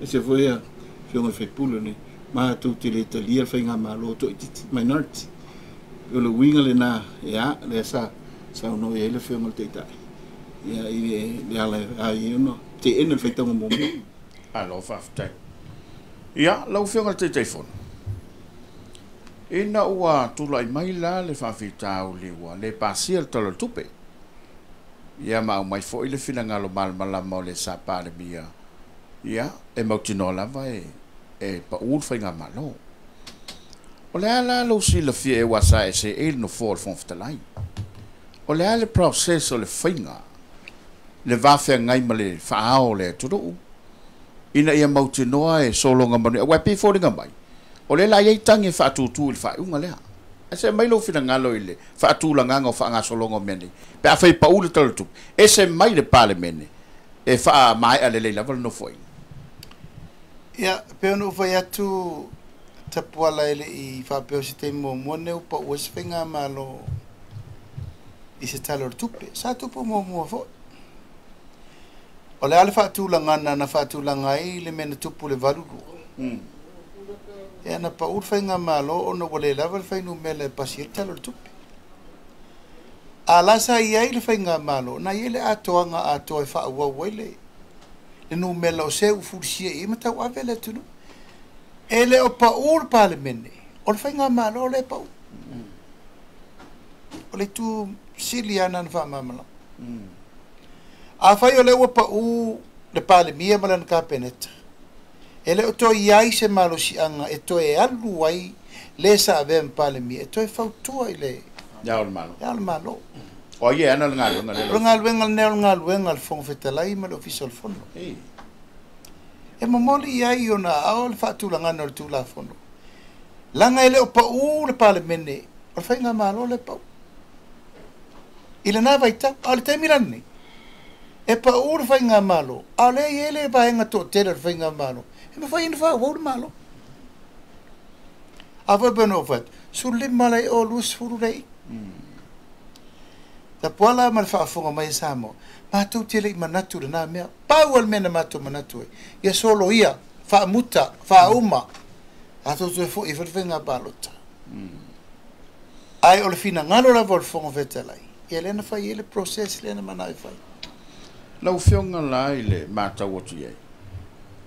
E se foi a Afioga i sui usufono nei, matou te le talia le faigamalo toaitiiti, minority. O le uiga lena, ia, lea sa saunoa i ai le Afioga i le Taitai. Ia, i le ala ai ona teena le faitauga muamua. Malo faafetai. Ia, lau Afioga i le Taitaifono, ina ua tulai mai la le faafitauli ua le pasia le Tala o le Tupe, ia ma aumai foi le finagalo malamalama o le sa Palemia, ia, e mautinoa lava e pau le faigamalo. O le a la lou silafia e ua sa e seei le nofoa o le Fofoga Fetalai? O le a le process o le faiga, le vafeagai ma le faaao o le atunuu, ina ia mautinoa e sologa manuia? Aua e pei e foliga mai, o lea la i ai tagi e faatutu i le faaiuga lea. Ae se aumai lou finagalo i le faatulagaga o faagasologa o mea nei, pe afai e pau le Tala o le Tupe, ese mai le Palemene e faamaea lelei lava le Nofoaiga. Ia, e pei ona ou fai atu, Tapuala e le i faapea o se taimi muamua lenei ua pau ai se faigamalo i se Tala o le Tupe. Sa tupu muamua foi. O le a le faatulagana na faatulaga ai le mea na tupu i le 82? Ia na pau le faigamalo ona ua le lava le fuainumera e pasi ai le Tala o le Tupe. A la sa i ai le faigamalo, na i ai le atoaga atoa e faaauau ai le le numera o se ua fulisia i ai ma tauave le atunuu. E le o pau le Palemene, o le faigamalo lea e pau. O le itu sili lava lena na faamalamalama. Afai o lea ua pau le Palemia ma lana Kapeneta, e le o toe i ai se malosiaga e toe alu ai le sa avea ma Palemia e toe fautua i le Le Ao o le Malo. Le Ao o le Malo. O ai e ana le galuega lea? O le galuega lenei o le galuega a le Fofoga Fetalai ma le Ofisa o le Fono. E momoli i ai i ona aao le faatulagaga o le Tulafono, leaga e le o pau le Palemene, o le faigamalo lea e pau i lena vaitau. A o le taimi la lenei, e pau le faigamalo, a o lea e i ai le vaega toatele o le faigamalo e mafai ona faaauau le Malo. A foi pei ona ou fai atu, 15 la i o, 20 la i i. Tapuala ma le faafofoga mai a Samoa, matou te le i manatu i lena mea. Pau lava le mea na matou manatu ai, ia soloia, faamuta, faauma, tatou toe foi e fai le faiga palota. Ae o le finagalo lava o le Fofoga Fetalai, ia lea na fai ai le process lea na manao e fai. Lau Afioga la i le matau atu i ai,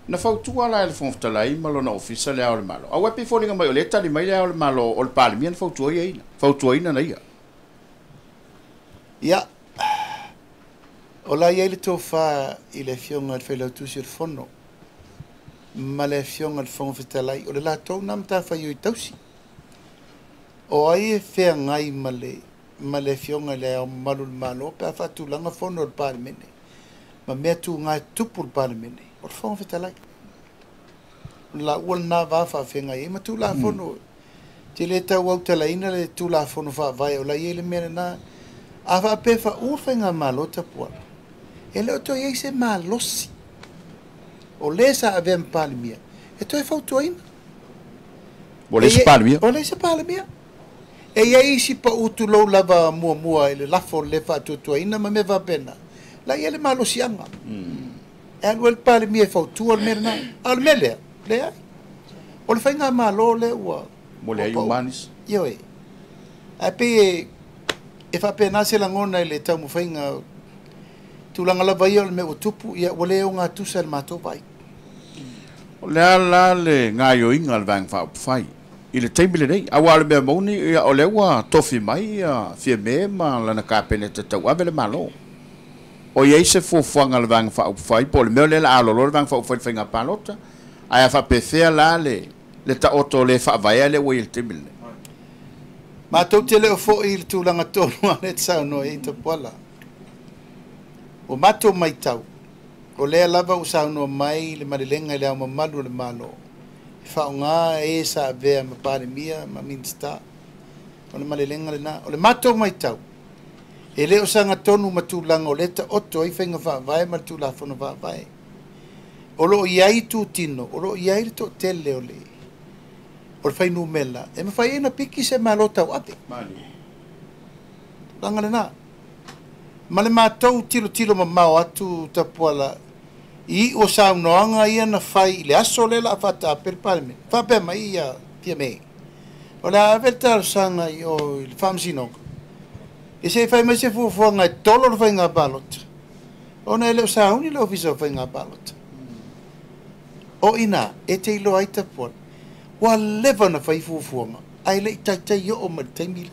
na fautua la e le Fofoga Fetalai ma lona Ofisa le Ao o le Malo, aua e pei e foliga mai o lea e tali mai le Ao o le Malo o le Palemia na fautuaina na ia. Ia, o la e i ai le tofa i le Afioga i le Failautusi o le Fono ma le Afioga i le Fofoga Fetalai, o le latou lena matafaioi tausi. O ai e feagai ma le ma le Afioga i Le Ao Mamalu o le Malo pe a faatulaga fono a le Palemene ma mea tuga e tutupu i le Palemene, o le Fofoga Fetalai. O le laua lena va faafeagai ai ma Tulafono. Ou te le tau autalaina le Tulafono Faavae o la e i ai le mea lena. A faapea e faauu le faigamalo Tapuala, e le o toe i ai se malosi o le sa avea ma Palemia e toe fautuaina. Ua leai se Palemia. Ua leai se Palemia. E i ai isi pau tulou lava muamua i le lafo o le lē faatuatuaina ma mea faapena, la e i ai le malosiaga. E alu ai le Palemia e fautua le mea lena. A o le mea lea, leai. O le faigamalo lea ua Ua leai uma nisi. Ioe. Ae pei e faapena se lagona i le taumafaiga tulaga lava ia o le mea ua tupu, ia ua le ogatusa i le matou vaai. O le a la le gaoioiga a le Vaega Faaupufai i le taimi lenei? Aua o le mea moni, ia, o lea ua tofi mai ia Fiame ma lana Kapeneta e tauave le Malo. O i ai se fuafuaga a le Vaega Faaupufai, po o le mea o lea o le a aloloa le Vaega Faaupufai i le faiga palota, ae a faapefea la le taoto le faavaea lea ua i ai i le taimi lenei? Matou te le o foi i le tulaga tonu lava lea e te saunoa i ai Tapuala. Ua matou matau, o lea lava ua saunoa mai le malelega i Le Ao Mamalu o le Malo e faaaoga e sa avea ma Palemia ma Minisita. O le malelega lena. O le matou matau, e le o sagatonu ma tulaga o lea e taoto ai faiga faavae ma le Tulafono Faavae. O lo o i ai itutino, o lo o i ai le toatele o le o le fuainumera e mafai ai ona piki se Malo tauave. Tulaga lena. Ma le matou tilotilo mamao atu Tapuala i iu o saunoaga ia na fai i le aso lea o le a faataape le Palemene, faapea mai ia Fiame, o le a ave le talosaga i o i le Faamasinoga, ia se i fai mai se fuafuaga e tolo le faiga palota, ona e le o sauni le Ofisa o Faiga Palota. O i ina e te iloa ai Tapuala, ua leva ona fai fuafuaga ae le i taitai oo mai i le taimi lea.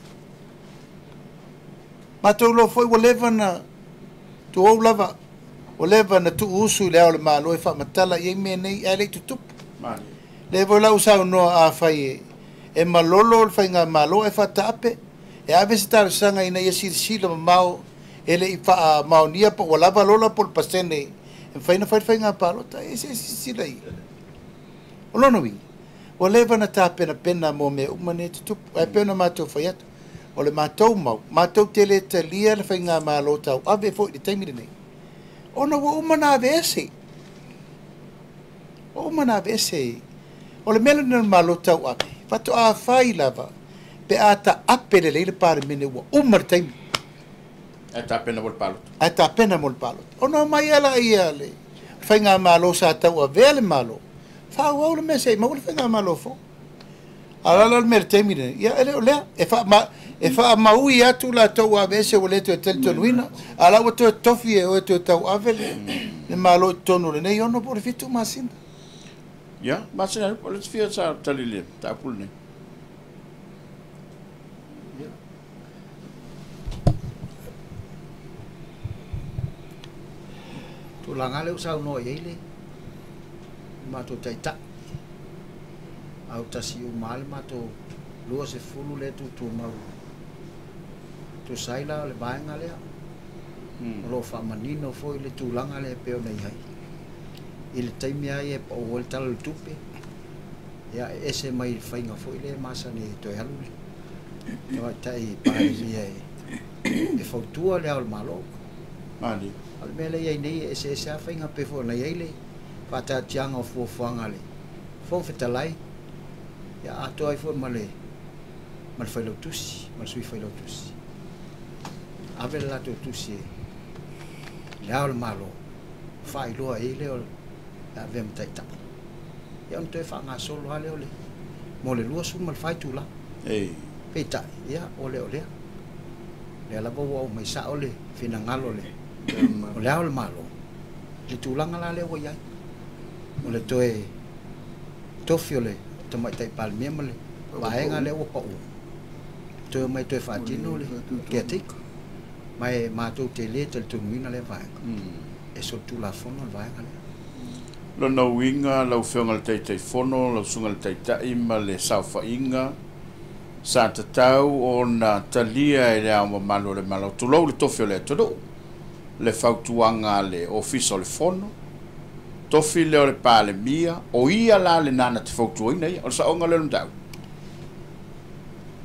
Matou iloa foi ua leva ona tuou lava, ua leva ona tuuusu i le Ao o le Malo e faamatala i ai mea nei ae le i tutupu. Lea foi la ua saunoa afai e malolo le faigamalo ae faataape, e ave se talosaga ina ia silasila mamao e le i faamaonia po ua lava lola po o le pasene e mafai ona fai le faiga palota. E se silasila i ai. O lona uiga, Ua leva ona tapenapena mo mea uma nei e tutupu. Ae pei ona matou fai atu, o le matou mau, matou te le talia le faigamalo tauave foi i le taimi lenei, ona ua uma ona aveese. Ua uma ona aveese. O le mea lenei o le Malo tauave, faatoa fai lava pe a taape lelei le Palemene ua uma le taimi. Ae tapena mo le palota. Ae tapena mo le palota. Ona omai lea ia le faigamalo sa tauavea le Malo, faaauau le mea se i maua le faigamalo fou. A o le a le mea i le taimi lenei, ia e le o lea. E faamaui atu latou ua aveese ua le toe talitonuina, a o la ua toe tofi e oe toe tauave le Malo i totonu o lenei 6 po o le 7 masina. Ia, masina, o le fia sa tali le mataupu lenei. Tulaga lea ua saunoa i ai le matou taitai. Autasi uma le matou 20 lea tutumau. Tusa ai la o le vaega lea. O lo o faamanino foi le tulaga lea e pei ona i ai. I le taimi lava ia e pau ai le Tala o le Tupe, ia e ese mai le faiga foi lea e masani ai e toe alu le tamaitai Palemia e fautua le Ao o le Malo. O le mea lea e i ai nei e eseese lava faiga pei foi ona i ai le faataatiaga o fuafuaga a le Fofoga Fetalai, ia atoa ai foi ma le Failautusi, ma le Sui Failautusi. Ave le latou tusi i le Ao o le Malo, faailoa ai lea o le avea ma taitai. Ia ona toe faagasolo lava lea o le mo le 24 itula. Peitai, ia o lea o lea. Lea lava ua aumai sao le finagalo o le Ao o le Malo, le tulaga la lea ua i ai. O le toe tofi o le tamaitai Palemia ma le vaega lea ua pau. Toe mai toe faatino le caretaker. Ma e matou te le talitonuina lea vaega. E solitulafono le vaega lea. Lona uiga lau Afioga i le Taitaifono, lau Susuga i le Taitai ma le saofaiga, sa tatau ona talia e le Ao Mamalu o le Malo, tulou le tofi o le atunuu, le fautuaga a le Ofisa o le Fono, tofi lea o le Palemia, o ia la lena na te fautuaina ia, o le saoga lea o le mataupu.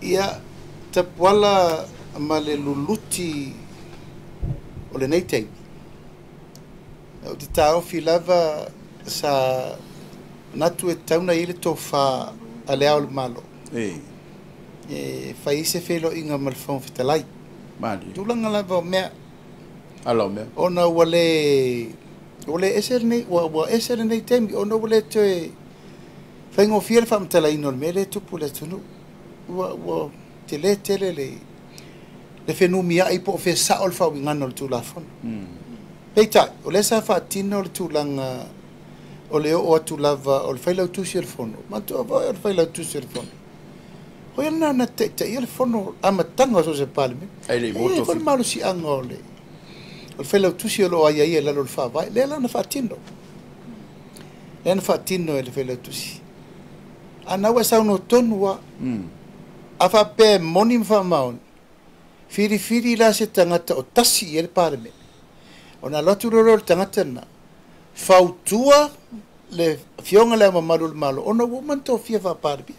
Ia, tapuala ma le luluti o lenei taimi. Ou te taofi lava sa manatu e tatau ona i ai le tofa a le Ao o le Malo. E fai ai se feiloaiga ma le Fofoga Fetalai. Tulaga lava o mea. Ala o mea. Ona ua le ese lenei, ua ese lenei taimi, ona ua le toe faigofie le faamatalaina o le mea lea e tupu i le atunuu. Ua tele tele le fenumiai po o fea sao le faauigaga o le Tulafono. Peitai, o lea sa faatino le tulaga o le oo atu lava o le Failautusi o le Fono. Manatua foi o le Failautusi o le Fono. O ia lena na taitaia le Fono amataga o so o se Palemene. E le i E i ai foi le malosiaga o le Failautusi o lo o aiaia i lalo o le Faavae. Lea la na faatino. Lea na faatino e le Failautusi. A na ua e saunoa tonu lava. A faapea e moni ma faamaoni, filifili la se tagata o tasi i ai le Palemene. Ona alu atu loa o le tagata lena, fautua le Afioga i le Ao Mamalu o le Malo, ona ua uma ona tofia faa-Palemia.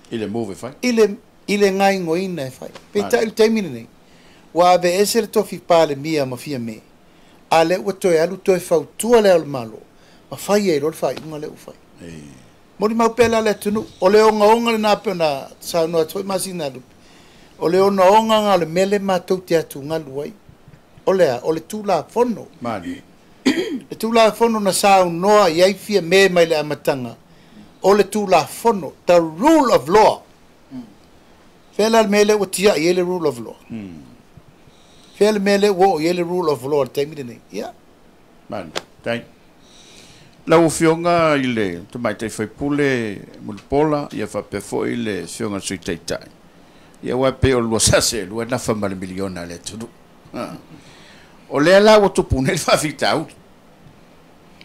I le move e fai. I le gaoioiga e fai. Peitai i le taimi lenei, ua aveese le tofi Palemia ma Fiame, a lea ua toe alu toe fautua le Ao o le Malo, ma fai ai loa le faaiuga lea ua fai. Molimau pea la le atunuu, o le ogaoga lena pei ona saunoa atu foi Masinalupe, o le ogaoga na o le mea lea matou te atugalu ai. O le a, o le Tulafono. Le Tulafono na saunoa i ai Fiame mai le amataga, o le Tulafono, the rule of law. Fea la le mea lea ua tiai ai le rule of law. Fea le mea lea ua oo i ai le rule of law i le taimi lenei. Ia. Tai. Lau Afioga i le Tamaitai Faipule Mulipola, ia faapea foi le Afioga i le Sui Taitai. Ia aua e pei o le 2 sese 2 nafa ma le miliona a le atunuu. O lea la ua tupu nei le faafitauli.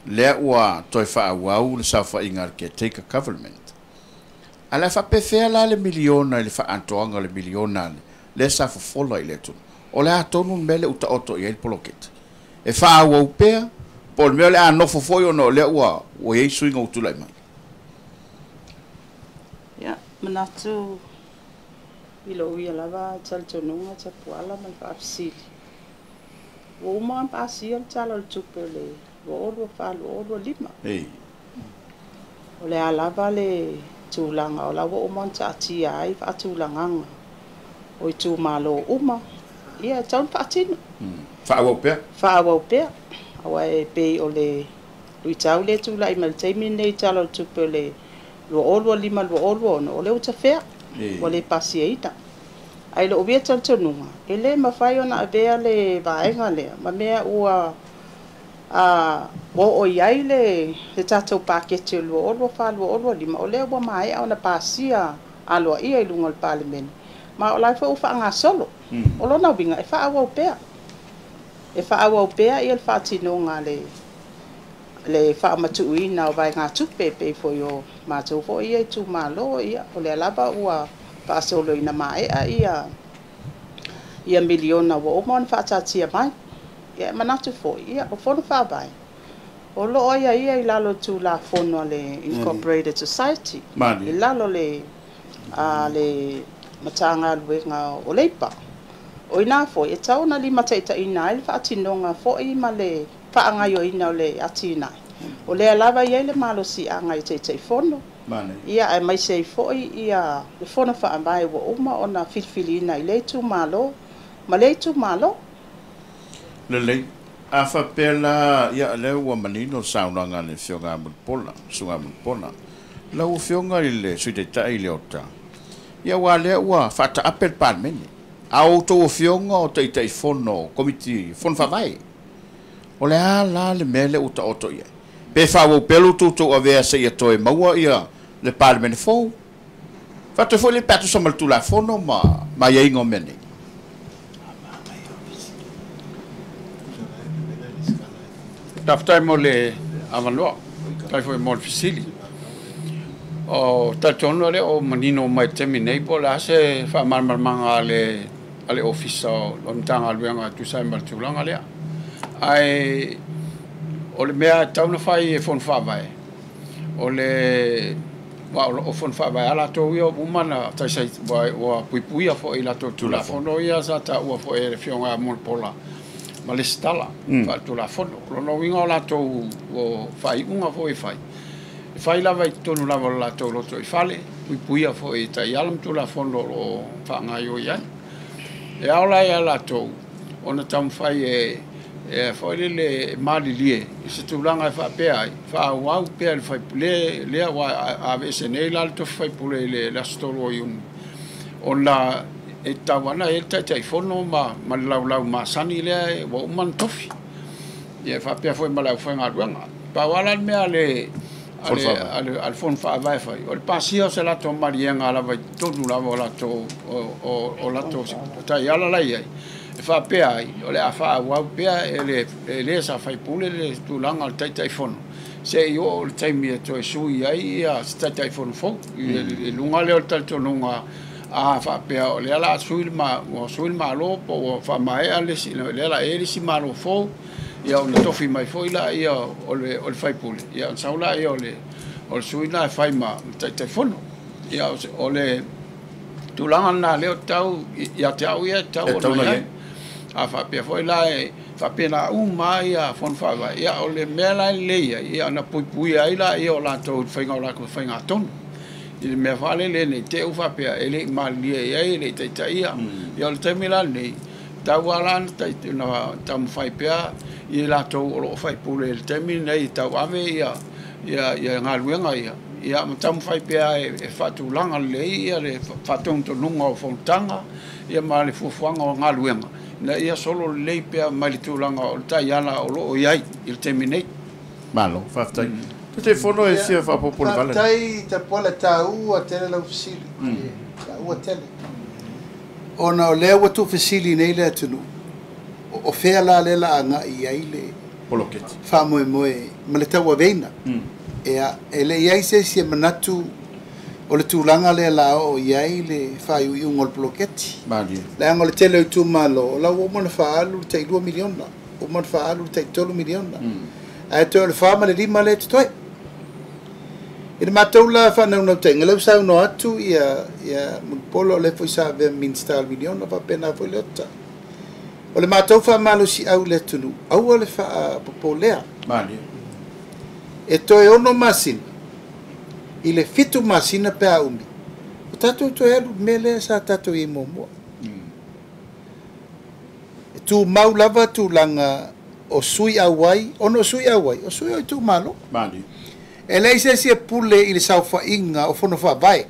Lea ua toe faaauau le saofaiga a le caretaker government. A le faapefea la le miliona i le faaatoaga o le miliona lea sa fofola i le atunuu. O le a tonu le mea lea ua taoto i ai le poloketi. E faaauau pea, po o le mea o le a nofo foi ona o lea ua i ai suiga ua tulai mai. Manatu i lou ia lava talitonuga Tapuala ma le faafesili, ua uma ona pasia le Tala o le Tupe o le 2024/2025. O le a lava le tulaga o la ua uma ona taatia ai faatulagaga o itumalo uma, ia e tatau ona faatino. Faaauau pea. Faaauau pea. Aua e pei o le luitau lea e tulai mai i le taimi lenei i Tala o le Tupe o le 2025/2026, o lea ua tafea, ua le pasiaina. Ae i lou ia talitonuga, e le mafai ona avea le vaega lea ma mea ua oo i ai le tatou paketi o le 2024/2025, o lea ua maea ona pasia aloaia i luga o le Palemene, ma o la foi ua faagasolo. O lona uiga, e faaauau pea. E faaauau pea le faatinoga le faamatuuina o vaegatupe, pei foi o matou foi ia itumalo, ia, o lea lava ua faasoloina maea ia miliona ua uma ona faataatia mai. Ia, e manatu foi, ia, o fono faavae, o lo o aiaia i lalo o le Tulafono a le Incorporated Society, i lalo le Matagaluega o Leipa. O ina foi, e tatau ona limataitaiina ai le faatinoga foi ma le faagaoioiga o le atinae. O lea lava e i ai le malosiaga i Taitaifono, ia, aemaise ai foi ia le fono faavae ua uma ona filifiliina i lea itumalo ma lea itumalo. Lelei. A faapea la, ia, lea ua manino le saunoaga a le Afioga a Mulipola, Susuga Mulipola. Lau Afioga i le Sui Taitai Leota, ia, aua lea ua faataape le Palemene, a o outou afioga o Taitaifono o Komiti Fono Faavae, o le a la le mea lea ua taoto i ai? Pe faaauau pea lo outou tauavea seia toe maua ia le Palemene fou? Faatoe foi le pe a tusa ma le Tulafono ma aiaiga o mea nei. Faafetai mo le avanoa, faafetai foi mo le fesili. O talitonu lea o manino mai le taimi nei po o le a se faamalamalamaga a le Ofisa o le Matagaluega e tusa ai ma le tulaga lea. Ae o le mea e tatau ona fai e fono faavae, o le o fono faavae a latou ia uma na taisai ua puipuia foi i latou Tulafono ia sa taua foi e le Afioga ia Mulipola ma le Lesitala faaletulafono. O lona uiga o latou faaiuga foi e fai, e fai lava i totonu lava o le latou loto i fale, puipuia foi i taiala ma Tulafono o lo o faagaioi ai. E ao la ia latou ona taumafai e foi lele malilie i se tulaga e faapea ai, faaauau pea le faipule lea ua aveese nei la le tofi faipule i le aso 3 o Iuni, ona e tatau ana e le Taitaifono ma le laulau masani lea ua uma ona tofi. Ia, e faapea foi ma le aufaigaluega. Pau lava la le mea a le fono faavae fai, o le pasia o se latou maliega lava i totonu lava o latou taiala la i ai, e faapea ai, o le a faaauau pea e le sa faipule le tulaga o le Taitaifono, se i oo le taimi e toe sui ai ia se Taitaifono fou. I luga lea o le talitonuga a faapea o lea la sui le Malo po ua faamaea le isi, lea la e le isi Malo fou, ia ona tofi mai foi la ia o le faipule, ia ona sau la ia o le sui na e fai ma Taitaifono. Ia o le tulaga lena lea o tau ia te au ia tau ona i ai. A faapea foi la e faapena uma ia fono faavae, ia o le mea la e lelei ai, ia ona puipuia ai la ia o latou faiga o latou faigatonu. I le mea faalele nei te u faapea e le i malilie i ai, e le i taitaia. Ia o le taimi la lenei, tau ala na taumafai pea i latou o lo o faipule i le taimi lenei tau ave ia galuega ia. Ia ma taumafai pea e faatulaga lelei ia le faatonutonuga o fonotaga ia ma le fuafuaga o galuega, ina ia solo lelei pea mai le tulaga o le taiala o lo o i ai i le taimi nei. Malo, faafetai. Taitaifono e fia faaopoopo le vala. Faafetai Tapuala, taua tele lau fesili. Taua tele. Ona o lea ua tuufesili nei le atunuu, o fea la lea la agai i ai le poloketi faamoemoe ma le tauaveina. Ia, e le i ai se isi e manatu o le tulaga lea la oo i ai le faaiuiuga o le poloketi. Leaga o le tele o itumalo, o la ua uma ona faaalu le tai 2 miliona, uma ona faaalu le tai 3 miliona. Ae toe o le 4 ma le 5 lea totoe. I le matou la faanaunautaiga, lea ua saunoa atu ia Mulipola, o lea foi sa avea ma Minisita o le miliona, faapena foi Leota. O le matou faamalosiau i le atunuu, aua le faapopolea. E toe 6 masina, i le 7 masina pe a umi, o tatou toe alu i le mea lea sa tatou i ai muamua. E tumau lava tulaga o sui auai, ona o sui auai, o sui o itumalo. E leai se isi e pule i le saofaiga o fono faavae.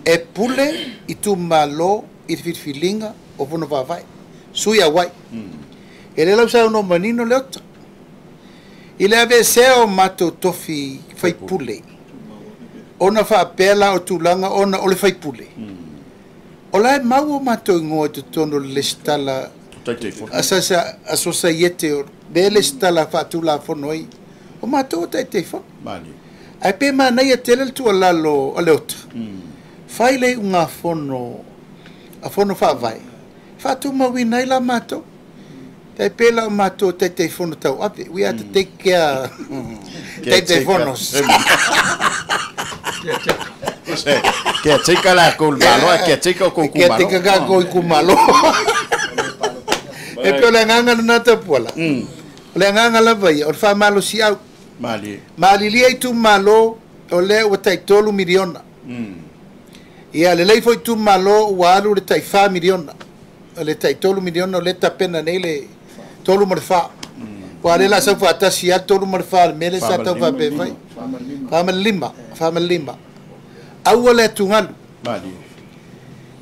E pule itumalo i le filifiliga o fono faavae, sui auai. E le lau saunoa manino Leota. I le aveesea o matou tofi faipule, ona faapea la o tulaga ona o le faipule. O la e mau o matou igoa i totonu o le lesitala a sosaiete o le lesitala faatulafono ai. O matou o taitaifono. Ae pe manaia tele le tuualalo a Leota. Fai le iugafono a fono faavae, faatumauina ai la matou. Tai pe la o matou taitaifono tauave. We are to take care taitaifonos. Kia tika la kou malo, kia tika o kou kumalo. Kia tika ka kou kumalo. E pe o le agaga lena tapuala. O le agaga lava ia, o le faamalosiau. Malilia itumalo, o lea ua tai 3 miliona. Ia, lelei foi itumalo ua alu le tai 4 miliona. O le tai 3 miliona o le tapena nei le 3 ma le 4. Ua le la sau faatasi a 3 ma le 4 le mea le sa tau faapea fai. 4 ma le 5, 4 ma le 5. Aua le atugalu.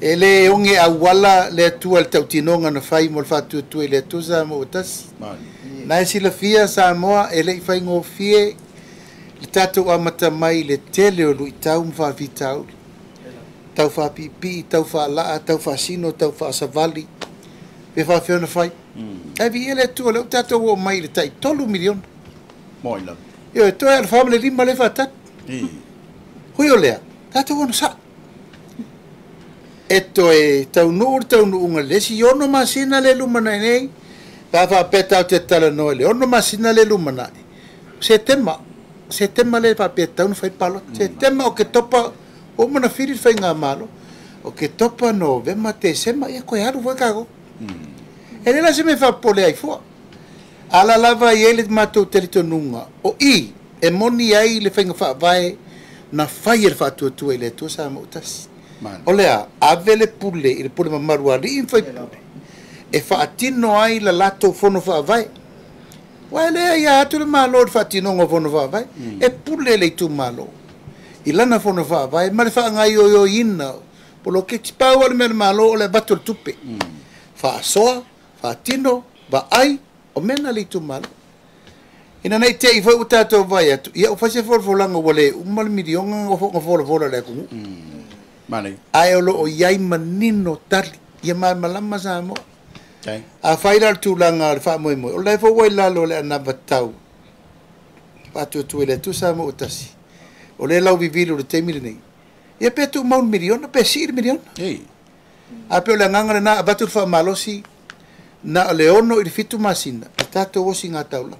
E le oge auala le atua le tautinoga na fai mo le faatuatua i le Atua Samoa ua tasi. Na e silafia Samoa e le'i faigofie le tatou amata mai le tele o luitau ma faafitauli. Tau faapiipii, tau faalaa, tau faasino, tau faasavali, pe faafefea ona fai. Ae viia le Atua lea ua tatou oo mai i le tai 3 miliona. Ioe, toe a le 4 ma le 5 lea faatali. Hui o lea, tatou ono sa'i. E toe taunuu le taunuuga le isi 6 masina le lumanai nei, pe a faapea tatou te talanoa i le 6 masina le lumanai, Setema, Setema le faapea tatau ona fai palota. Setema, Oketopa, ua uma ona fili le faigamalo. Oketopa, Novema, Tesema, ia koe alu foi kākou. E le la se mea faapopole ai fua. Ala lava i ai le matou talitonuga o i e moni ai le faiga faavae na fai e le faatuatua i le Atua Samoa ua tasi. O lea, ave le pule i le pule mamalu a alii ma faipule e faatino ai la latou fono faavae. Ua e lea ia atu le malo i le faatinoga o fono faavae, e pule le itumalo i lana fono faavae ma le faagaioioina poloketi. Pau le mea le malo o le avatu o le tupe. Faasoa, faatino, vaai, o mea na le itumalo. Ina nei te i foi ua tatou vai atu, ia ua fai se folafolaga ua le uma le miliona ga folafola le atunuu. Ae o loo i ai manino tali, ia malamalama Samoa. A fai la le tulaga o le faamoemoe, o la e foi ua i lalo o le anavatau faatuatua i le Atua Samoa ua tasi. O lea lau vivili o le taimi lenei, ia pe tuumau le miliona, pe sii le miliona. A pe o le agaga lena, avatu le faamalosi, na o le 6 i le 7 masina, e tatou osi ngā taulaga.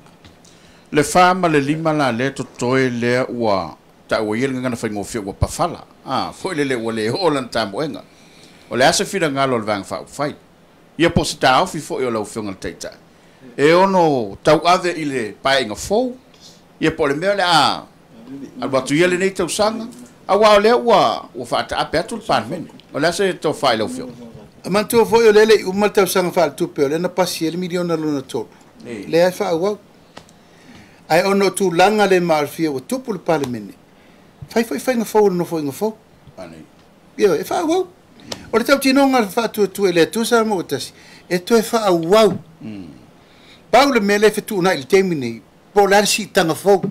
Le 4 ma le 5 la le totoe lea ua taua ia le gagana faigofie ua pafala. Foi le le ua le oo lana tamoega. O le asa finagalo o le vaega faaupufai. Ia po o se taofi foi o lau afioga i le Taitai. E ono tauave i le paeaiga fou, ia po o le mea o le a alu atu ia lenei tausaga, auā o lea ua faataape atu le Palemene. O le a se tofa i lau afioga? Manatua foi o lea e le i uma le tausaga faaletupe, o lea na pasi ai le miliona lona 3. Lea e faaauau. Ae ona o tulaga le maalofia ua tupu le Palemene, fai foi faiga fou o le nofoaiga fou. Ioe, e faaauau. O le tautinoga faatuatua i le Atua Samoa ua tasi, e toe faaauau. Pau le mea lea e fetuunai i le taimi nei, po o le a le siitaga fou.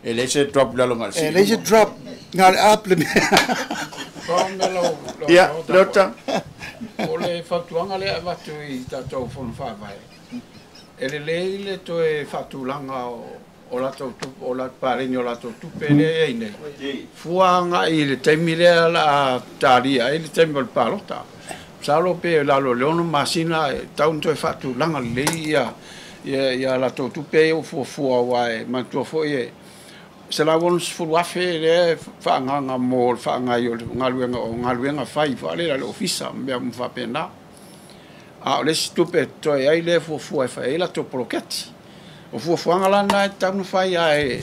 E leai se drop i lalo na o le sii. E leai se drop, na o le up le mea. Ia, Leota. O le fautuaga lea e avatu i tatou fono faavae, e lelei le toe faatulaga o latou tupe, o latou paleni o latou tupe lea e i ai nei. Fua agai i le taimi lea la a talia ai le taimi o le palota. Masalo pe lalo o le 6 masina e tau ona toe faatulaga lelei ia latou tupe ia ua fuafua, aua e manatua foi e 160,000 le fa'agaga mo le fa'agai o le galuega o galuega fai fa'alele a le ofisa mea uma fa'apena. A o le isi tupe toe ai le fuafua e fai ai latou poloketi. O fuafuaga lana e tatau ona fai ae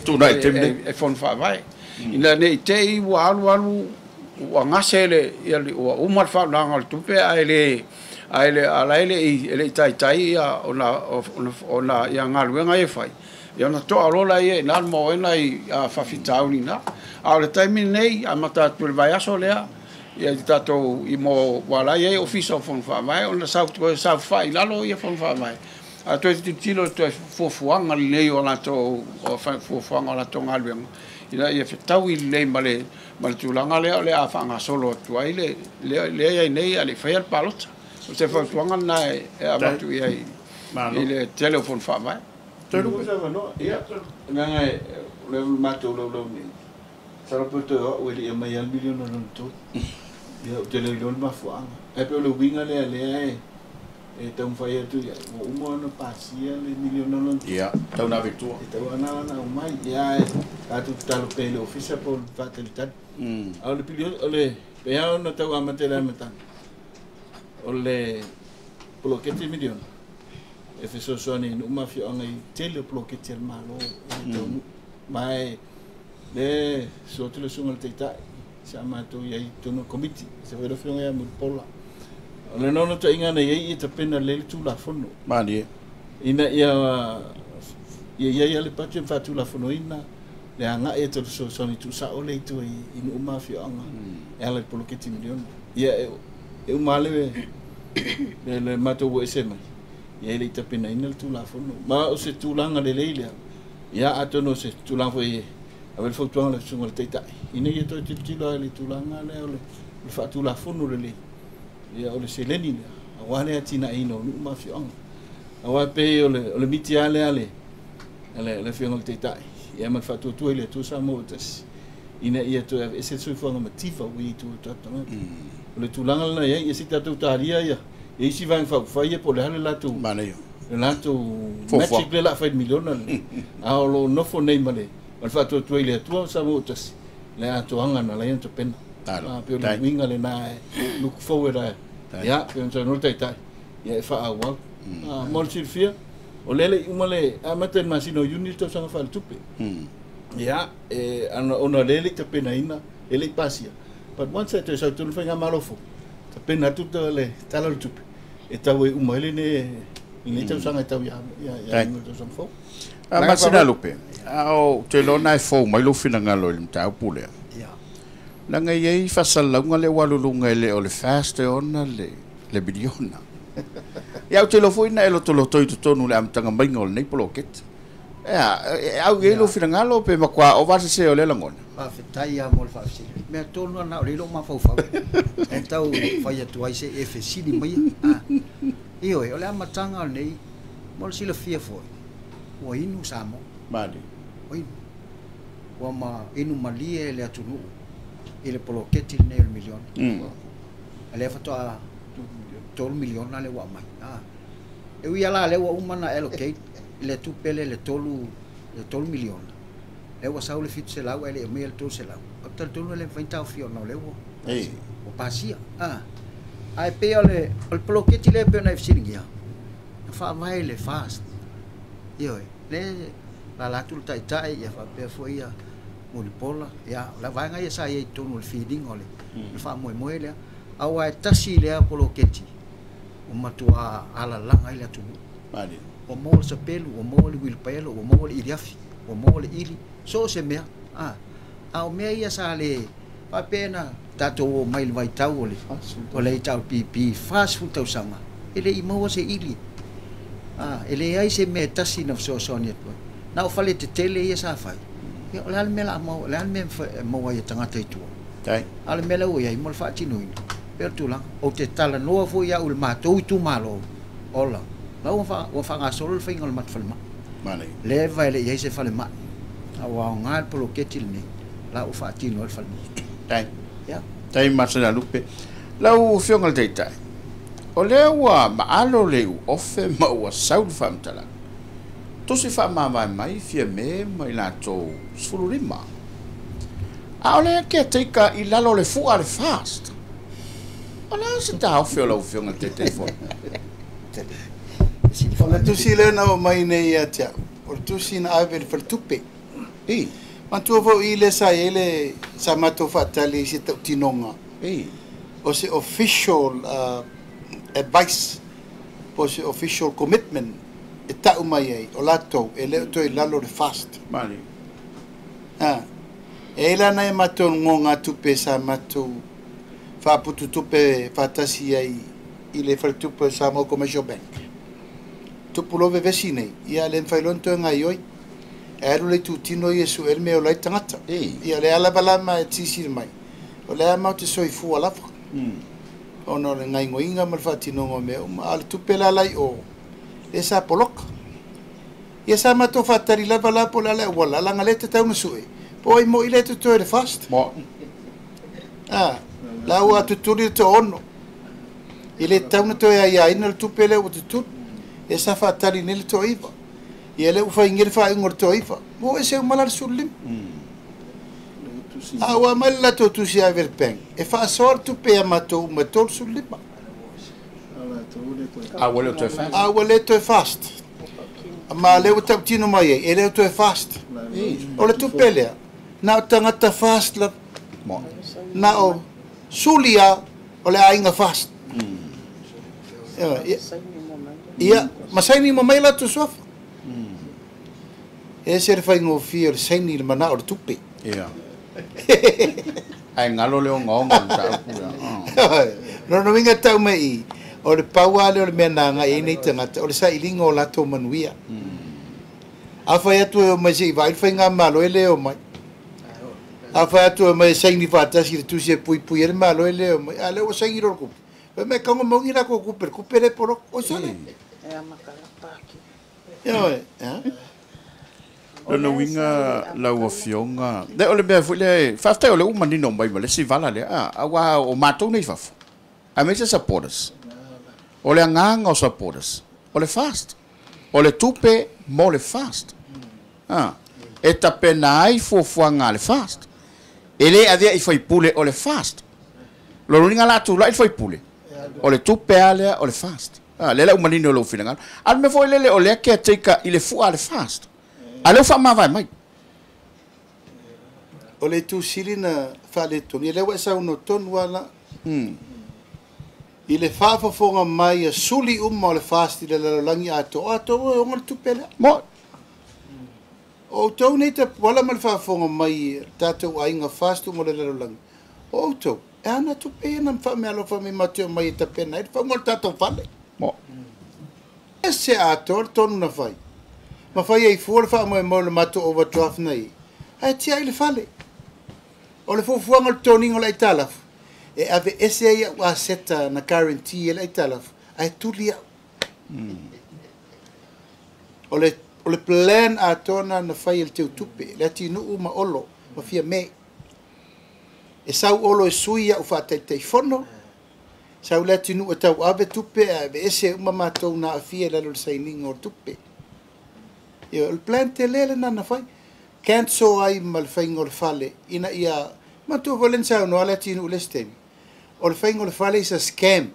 e fono fa'avae ina nei te'i ua alualu ua gase le ia ua uma le fa'aunaga o le tupe ae le ae le ala e le i taitai ia ona ia galuega e fai ia ona to'a lola ia ina le maua ai nai fa'afitauli na. A o le taimi nei amata atu le vaiaso lea ia i tatou i mo ua lai ai ofisa o fono fa'avae ona sau fa'i lalo ia fono fa'avae a toe tilotilo toe fuafuaga lelei o latou o fuafuaga o latou galuega ina ia fetaui lelei ma le tulaga lea o le a faagasolo atu ai le lea ai nei a le faia le palota. O se fautuaga lena e avatu i ai i le tele o fono fa'avae. Ia, leaga o le matou laulau nei, sala pe toe au e le ia mai al miliona lona tolu. Ia, ou te le iloa le mafuaaga. Ae pe o le uiga lea lea e taumafai atu ia, ua uma ona pasia le miliona lona tolu. Ia, tau na avetua. E tau ana ona aumai. Ia, e tatou tatalo pea i le ofisa po o le faatalitali. A o le piliona, o le pea ona tau amata i le amataga. O le poloketi miliona e fesoasoani i nuu ma afioaga i tele o poloketi a le Malo e taunuu. Ma e le susu atu le susuga i le Taitai sa matou i ai i totonu o le komiti, se foi le afioga ia Mulipola. O le naunautaiga na i ai ia tapena lelei le Tulafono. Malie. Ina ia ia i ai le budget ma faatulafonoina le agai atu o le fesoasoani tuusao le itu i nuu ma afioaga e ala i le poloketi miliona. Ia e uma le le matou ua ese mai, ia e le i tapenaina le Tulafono. Ma o se tulaga lelei lea, ia atonu o se tulaga foi e ave le fautuaga le susuga i le Taitai, ina ia toe tilotilo i le tulaga lea o le faatulafono lelei, ia o le seleni lea, aua le atinaeina o nuu ma afioaga. Aua pei o le miti lava lea le afioga i le Taitai, ia ma le faatuatua i le Atua Samoa ua tasi, ina ia toe aveese le soifuaga mativa ua i tua o tatou tagata. O le tulaga lena i ai, ia se tatou talia ia e isi vaega faaupufai ia po o le a le latou le latou magic le la fai le miliona lenei. A o lo o nofo nei ma le faatuatua i le Atua Samoa ua tasi, le atoaga na lai ona tapena. Pe o le uiga lena e look forward ai. Ia, pe o le saunoa le Taitai, ia e faaauau. Mo le silafia, o lea le i uma le amata i le masina o Iuni le tausaga faaletupe. Ia, ona lea le i tapenaina, e le i pasia. But once e toe sau tonu faigamalo fou, tapena atu le tala o le tupe, e tau e uma ai lenei tausaga e tau ia le tausaga fou. Masina Lupe, a o te lona e fou mai lou finagalo i le mataupu lea. Leaga i ai faasalalauga lea ua aluluga e le o le fast e ona le miliona. Ia ou te iloa foi na e lotoloto i totonu le amataga maiga o lenei poloketi. Ea, au i ai lou finagalo pe matua ova se se o lea lagona. Faafetai lava mo le faafesili. Mea tonu lava na o le lou mafaufau. E tau fai atu ai se e fesili maia. Ioe, o le amataga o lenei, mo le silafia foi, ua inu Samoa. Mali. Ua inu. Ua ma inu malie le atunuu i le poloketi lenei o le miliona. A lea faatoa 3 miliona le ua aumai. E ui ala lea ua uma na allocate le tupe le le 3 miliona. Lea ua sau le 700 ae le aumai le 300. O talitonu le mafai ona taofia ona o lea ua pasia. Ae pei o le poloketi lea pei ona e fesiligia, na faavae le fast. Ioe, le lala atu le Taitai ia faapea foi ia Mulipola, ia o le vaega ia sa i ai i totonu o le feeling o le faamoemoe lea. Aua e tasi lea poloketi ua matua alalaga ai le atunuu. Ua maua le sapelu, ua maua le uilipaelo, ua maua le iliafi, ua maua le ili, so o se mea. A o mea ia sa le faapea na tatou o mai le vaitau o le HRPP 40 tausaga, e le i maua se ili. E leai se mea e tasi na fesoasoani atu ai. Na o fale tetele ia sa fai. Ia, o le a le mea la maua, o le a le mea e maua ai e tagata i tua. A o le mea lea ua i ai mo le faatinoina, pei o le tulaga. Ou te talanoa foi au i le matou itumalo, ola, la ua faagasolo le faiga o le matou falemai. Lea e le i ai se falemai. A ua aoga le poloketi lenei, la ua faatino ai le falemai. Ia. Tai Masina Lupe. Lau afioga i le Taitai, o lea ua maalo le uofe ma ua sau le faamatalaga. Tusi faamavae mai Fiame ma i latou 15. A o le caretaker i lalo o le fu'a le FAST. O le a se taofi o lau Afioga i le Taitaifono? O le tusi lea na oo mai nei ia te au, o le tusi na ave i le faletupe. Ei. Manatua foi i lea sa i ai le sa matou faatali i se tautinoga. Ei. O se official advice po o se official commitment e tau mai ai o latou e le o toe i lalo o le FAST. Mali. A, e i ai la nai a matou nogatupe sa matou faapututupe faatasi ai i le faletupe o le Samoa Commercial Bank. Tupu loa vevesi nei, ia le mafai loa ona toe gaoioi. E alu le itutino ia e sue le mea e ola ai le tagata. Ia o lea lava la ma e silasila mai, o lea matou te soifua lava. Ona o le gaoioiga ma le faatinoga o mea uma. A o le tupe la la i o, lea sa poloka. Ia sa matou faatali lava la po o le a le auala, leaga lea e tatau ona sue, po o ai moi lea e totoe i le FAST. A, la ua tutuli le toaono. E le tatau ona toe aiaina le tupe lea ua tutuli. Lea sa faatali nei le toaiva. Ia lea ua faingia le faaiuga o le toaiva. Ua o ese uma la le 15. A ua aumai le latou tusi a ave i le bank e faasoa le tupe ia matou uma e 35. A ua le toe FAST. A ua le toe FAST. Ma lea ua tautino mai ai, e le o toe FAST. O le tupe lea, na o tagata FAST lava. Na o suli lava o le aiga FAST. Ia, ma saini uma mai latou suafa. E ese le faigofie o le saini i le manao o le tupe. Ia. Ae galo le ogaoga o le mataupu lea. Lona uiga e tau mai i i, o le pau lava lea o le mea na agai ai nei tagata, o le sailiga o latou manuia. Afai atu e omai se i vaai le faigamalo, e le omai. Afai atu e omai e saini faatasi i le tusi e puipui ai le Malo, e le omai. A o lea ua saini loa le kupe, fai mai e tago maungi latou kupe, le kupe lea e poloka. Oi sole! Ioe, a? Lona uiga lau Afioga, le o le mea foi lea e faafetai o lea ua manino mai ma le isi vala lea, a, aua o matou nei i fafo, aemaise supporters. O le agaga o supporters, o le FAST. O le tupe mo le FAST. A, e tapena ai fuafuaga a le FAST. E le avea i faipule o le FAST. Lona uiga la a tulai le faipule, o le tupe lava lea o le FAST. A, lea la ua manino i lou finagalo. A o le mea foi lele o lea caretaker i le fua a le FAST. A o lea ua faamavae mai. O le itu sili na faaletonu, ia lea ua e saunoa tonu lava la. I le faafofoga mai a suli uma o le FAST i le lalolagi atoa, atoa e oga le tupe lea. Mo. O outou nei tapuala ma le faafofoga mai a tatou aiga FAST uma o le lalolagi, o outou, e ana tupe ia na faameaalofa mai matou te omai e tapena ai le fauga o le tatou fale. Mo. E se atoa le tonu na fai. Ma fai ai fua le faamoemoe o le matou overdraft na i ai, ae tiai le fale. O le fuafuaga o le toniga o le aitalafu, e aveese ai au aseta na guarantee e le aitalafu, ae tuli au. O le, o le plan atoa na na fai e le Teutupe, Leatinuu ma Olo ma Fiame. E sau Olo e sui au faataitaifono, sau Leatinuu e tauave tupe ae aveese uma matou na aafia i lalo o le sainiga o le tupe. Ioe, o le plan tele lena na fai. Cancel ai ma le faiga o le fale ina ia, manatua foi lea na saunoa Leatinuu i le isi taimi, o le faiga o le fale is a scam.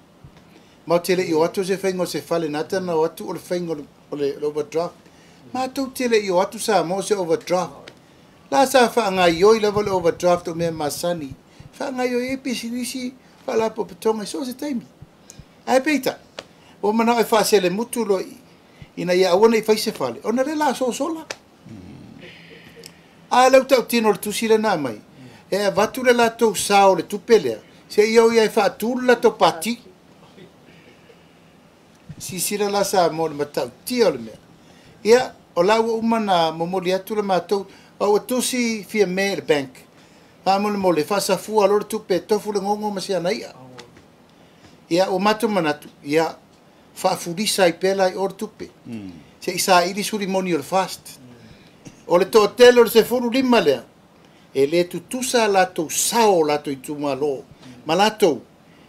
Matou te le i o atu o se faiga o se fale na ata na o atu o le faiga o le overdraft. Matou te le i o atu Samoa o se overdraft. La sa faagaioi lava le overdraft o mea masani. Faagaioi ai pisinisi, faalapotopotoga i so o se taimi. Ae peitai, ua manao e faaselemutu loa i ina ia aua ne i fai se fale, ona lea la sosola. A lea ua tautino le tusi lea na aumai, e avatu le latou sao o le tupe lea, seia o ia e faatu le latou pati. Silasila la Samoa i le matautia o le mea. Ia, o la ua uma ona momoli atu le matou, a ua tusi Fiame i le bank, faamolemole, faasafua loa le tupe e tofu le gogo ma si ana i'a. Ia, ua matou manatu, ia, faafulisa ai pea la i o le tupe, se i saili suli moni o le FAST. O le toatele o le 15 lea, e le tutusa a latou sao o latou itumalo ma latou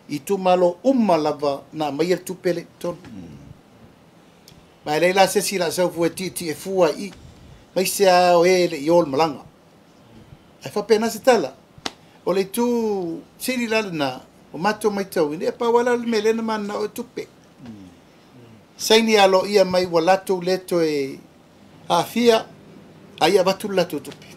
itumalo uma lava na aumaia le tupe lea i totonu. Ma e leai la se isi o le a sau fua e tietie fua i i, aemaise lava o e e le i o i le malaga. Ae faapena se tala. O le itu sili la lena, ua matou matauina, ia pau lava lea o le mea lea na mananao e tupe. Saini aloaia mai ua latou le toe aafia, a ia avatu le latou tupe.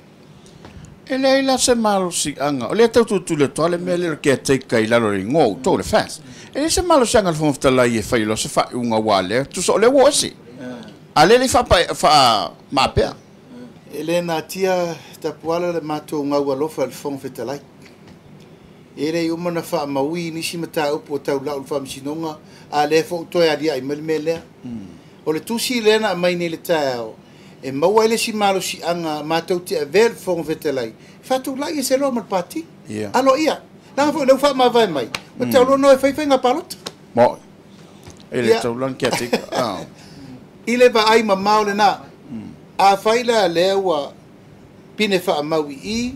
E leai la se malosiaga, o lea e tau tulituli atu lava le mea lea o le caretaker i lalo o le igoa o outou, le FAST. E leai se malosiaga a le Fofoga Fetalai e fai loa se faaiuga aua o lea, tusa o lea ua o ese. A o lea e le i faamaapea. E le natia Tapuala le matou gau alofa i le Fofoga Fetalai. E le i uma ona faamaui nisi mataupu o tau lau i le Faamasinoga, a lea foi ua toe aliae mai le mea lea. O le tusi lea na aumai nei i le taeao, e maua ai le isi malosiaga matou te avea le Fofoga Fetalai e faatulai ese loa ma le Pati. Aloaia. Leaga foi o lea ua faamavae mai, ua tatau loa ona o e fai faiga palota. Moe. E le tatau la ona caretaker. I le vaai mamao lena, afai la lea ua pine faamau i i,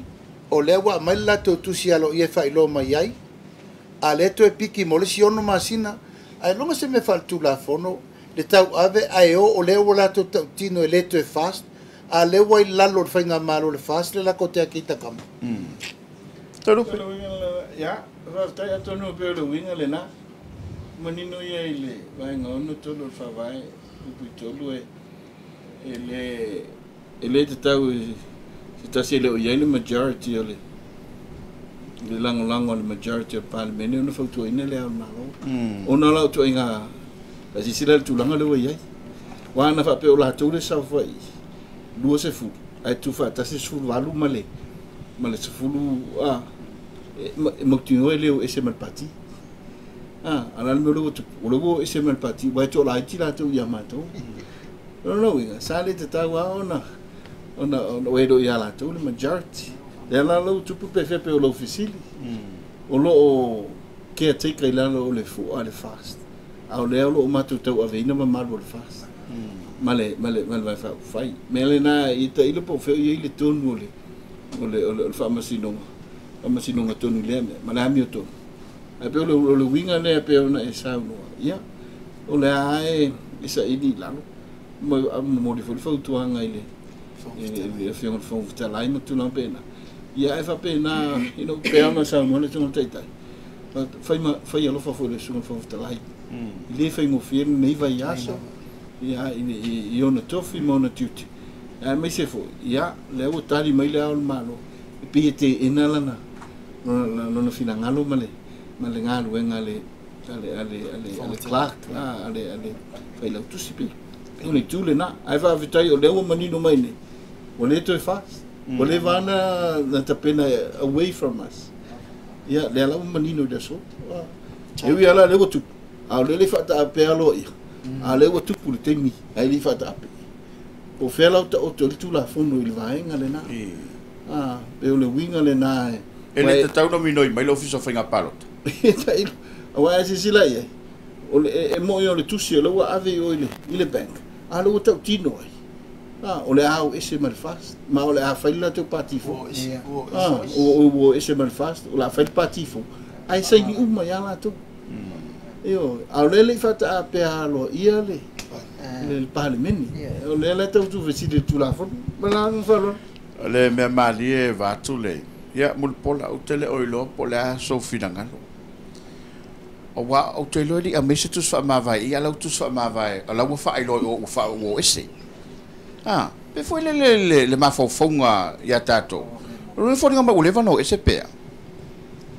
o lea ua aumai le latou tusi aloaia e faailoa mai ai, a lea toe piki mo le isi 6 masina, ae loga se mea faaletulafono le tauave ae o o lea ua latou tautino e le toe FAST, a lea ua i lalo o le faigamalo o le FAST le lakou te akeita kama. Toelupe. Ia, faafetai atonu pei o le uiga lena. Manino ia i le vaega 63 o le Faavae 3 e le e le tatau i se tasi e le o i ai le majority o le le lagolago a le majority o le Palemene ona fautuaina le Ao o le Malo. Ona o lau ituaiga silasila i le tulaga lea ua i ai. Aua ana faapea o latou le saofai 20 ae tuufaatasi le 18 ma le ma le 10 a e mautinoa e le o ese ma le pati. A o le a le mea o lea ua tupu? O lea ua o ese ma le pati aua e toalaiti latou ia matou. O lona uiga, sa le tatau lava ona ona ona e le o ia latou le majority. Lea la ua tupu pe fea pei o lau fesili. O lo o caretaker i lalo o le fua a le FAST. A o lea o lo o matou tauaveina mamalu o le FAST. Ma le ma le ma le Vaega Faaupufai. Mea lena ia tailo po o fea o i ai le tonu o le o le o le faamasinoga, faamasinoga tonu i lea mea, ma le amiotonu. Ae pei o le uiga lea pei ona e saunoa, ia, o le a e saili i lalo, ma momoli foi le fautuaga i le Afioga i le Fofoga Fetalai ma tulaga faapena. Ia ae faapena, pei ona saunoa le Afioga i le Taitai, fai, ma, fai alofa foi i le Susuga i le Fofoga Fetalai. E le faigofie lenei vaiaso, ia, i ona tofi ma ona tiute. Aemaise foi, ia, lea ua tali mai le Ao o le Malo, e pei e teena lana lona finagalo ma le ma le galuega a le a le a le a le a le clerk a le a le failautusi pei o le itu lena. Ae faafetai o lea ua manino mai nei, ua le toe FAST, ua leva lava na tapena away from us. Ia, lea la ua manino i le aso. E ui lava la lea ua tupu, a o lea le faataape aloaia, a o lea ua tupu le taimi ae le i faataape. Po o fea la o taoto ai le Tulafono i le vaega lena. Pei o le uiga lena e E le tatau ona minoi mai le Ofisa o Faiga Palota. Tailo, aua e silasila i ai, o le, e moi o le tusi o lea ua ave i o i le bank, a o lea ua tautino ai. O le a o ese ma le FAST, ma o le a fai le latou pati fou. Ua o ese ma le FAST, o le a fai le pati fou, ae saini uma ia latou. Ioe, a o lea e le i faataapea aloaia le le Palemene. O lea la e tau tuufesili i le Tulafono. Ma le agaga faaaloalo. O le mea malie vaeatu le, ia, Mulipola, ou te le o iloa po o le a sou finagalo. Aua ou te iloa e le i aumai se tusi faamavae i i, a o lau tusi faamavae, o la ua faailoa i o ua o ese. A, pe foi le le le mafaufauga ia tatou. O le foliga mai ua leva ona o ese pea.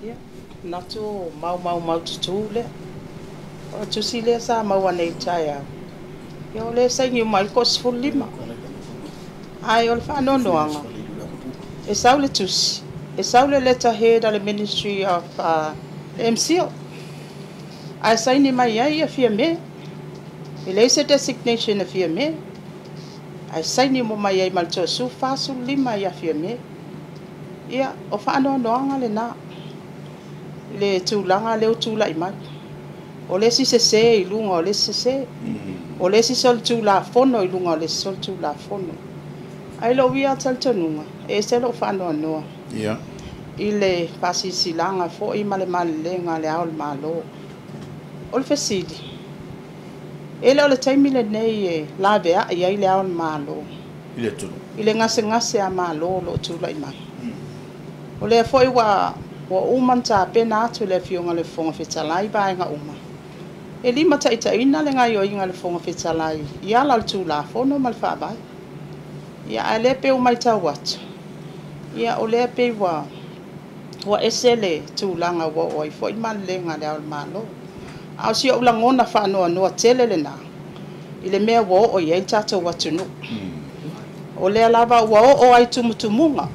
Ia, manatu o maumau tutu lea. O le tusi lea sa maua nei i le taeao, ia o lea e saini uma ai le 15. Ae o le faanoanoaga, e sau le tusi, e sau le letterhead a le Ministry of le MCIL, ae saini mai ai ia Fiame. E leai se designation a Fiame, ae saini uma mai ai ma le toasu 45 ia Fiame. Ia, o faanoanoaga lena, le tulaga lea ua tulai mai. O le isi sese i luga o le isi sese. O le isi solitulafono i luga o le isi solitulafono. Ae lou ia talitonuga, e ese lou faanoanoa. I le faasilasilaga foi ma le malelega a le Ao o le Malo. O le fesili, E le o le taimi lenei e laveai ai le ao o le Malo i le atunuu i le gasegase a Malo o lo o tulai mai. O lea foi ua uma ona tapena atu le Afioga i le Fofoga Fetalai vaega uma e limataitaiina le gaoioiga a le Fofoga Fetalai i ala o le Tulafono ma le Faavae. Ia, ae lea pei ua matau atu, ia o lea pei ua ese le tulaga ua oo ai foi le malelega a le Ao o le Malo. A o si ou lagona faanoanoa tele lena i le mea ua oo i ai le tatou atunuu. O lea lava ua oo ai tumutumuga.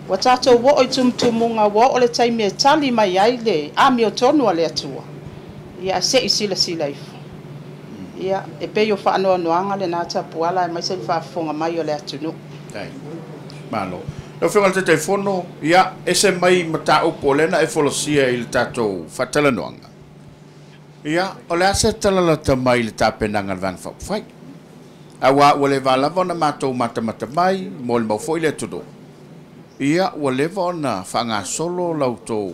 Ua tatou oo i tumutumuga, ua oo le taimi e tali mai ai le amiotonu a le Atua. Ia, se i silasila ifo. Ia, e pei o faanoanoaga lena Tapuala aemaise le faafofoga mai o le atunuu. Malo. Lau Afioga i le Taitaifono, ia, ese mai mataupu o lea na e folasia i le tatou faatalanoaga. Ia, o le a se tala lata mai i le tapenaga a le Vaega Faaupufai? Aua ua leva lava ona matou matamata mai, molimau foi le atunuu. Ia, ua leva ona faagasolo la outou.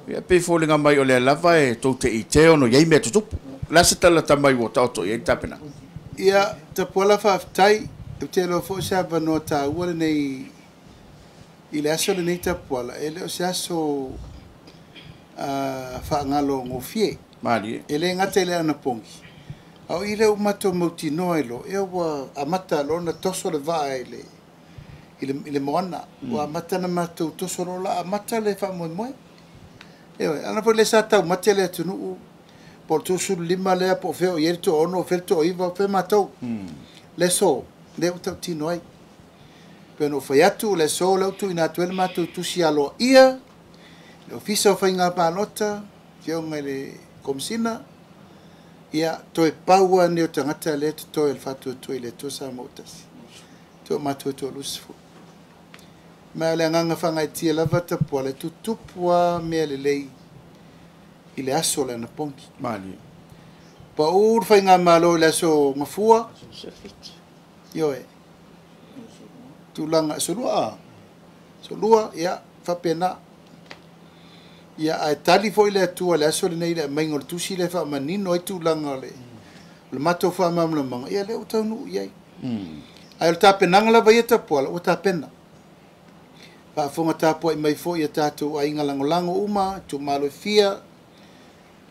Ia, pei foliga mai o lea lava e tou te ite ono i ai mea tutupu. O le a se tala lata mai ua taoto i ai le tapenaga? Ia, Tapuala, faafetai. Ou te iloa foi o se avanoa taua lenei i le aso lenei Tapuala, e le o se aso faagalogofie. Malie. E le gata i le anapogi, a o i lea ua matou mautinoa i loa, ia ua amata loa ona toso le vaa i le moana. Ua amata ona matou toso loa la amata le faamoemoe. Ioe, ana foi le sa taumate le atunuu, po o le 35 lea, po o fea o i ai le toaono, o fea le toaiva, o fea matou. Le aso, lea ua tautino ai. Pe ona ou fai atu, le aso lea ua tuuina atu ai le matou tusi aloaia, le Ofisa o Faiga Palota, Afioga i le Komesina, ia, toe pau lava nei o tagata lea totoe o le Faatuatua i le Atua Samoa ua tasi. Toe o matou e 20. Ma o le agaga faagaeetia lava Tapuala, e tutupu lava mea lelei i le aso o le anapogi. Malie. Pau le faigamalo i le aso Gafua, ioe, tulaga solua, solua, ia, faapena. Ia, ae tali foi le Atua i le aso lenei i le aumaiga o le tusi lea e faamanino ai tulaga o le matou faamalamalamaga, ia lea ua taunuu i ai. Ae o le tapenaga lava ia Tapuala, ua tapena. Faafofoga tapuai mai foi ia tatou aiga lagolago uma, itumalo e fia,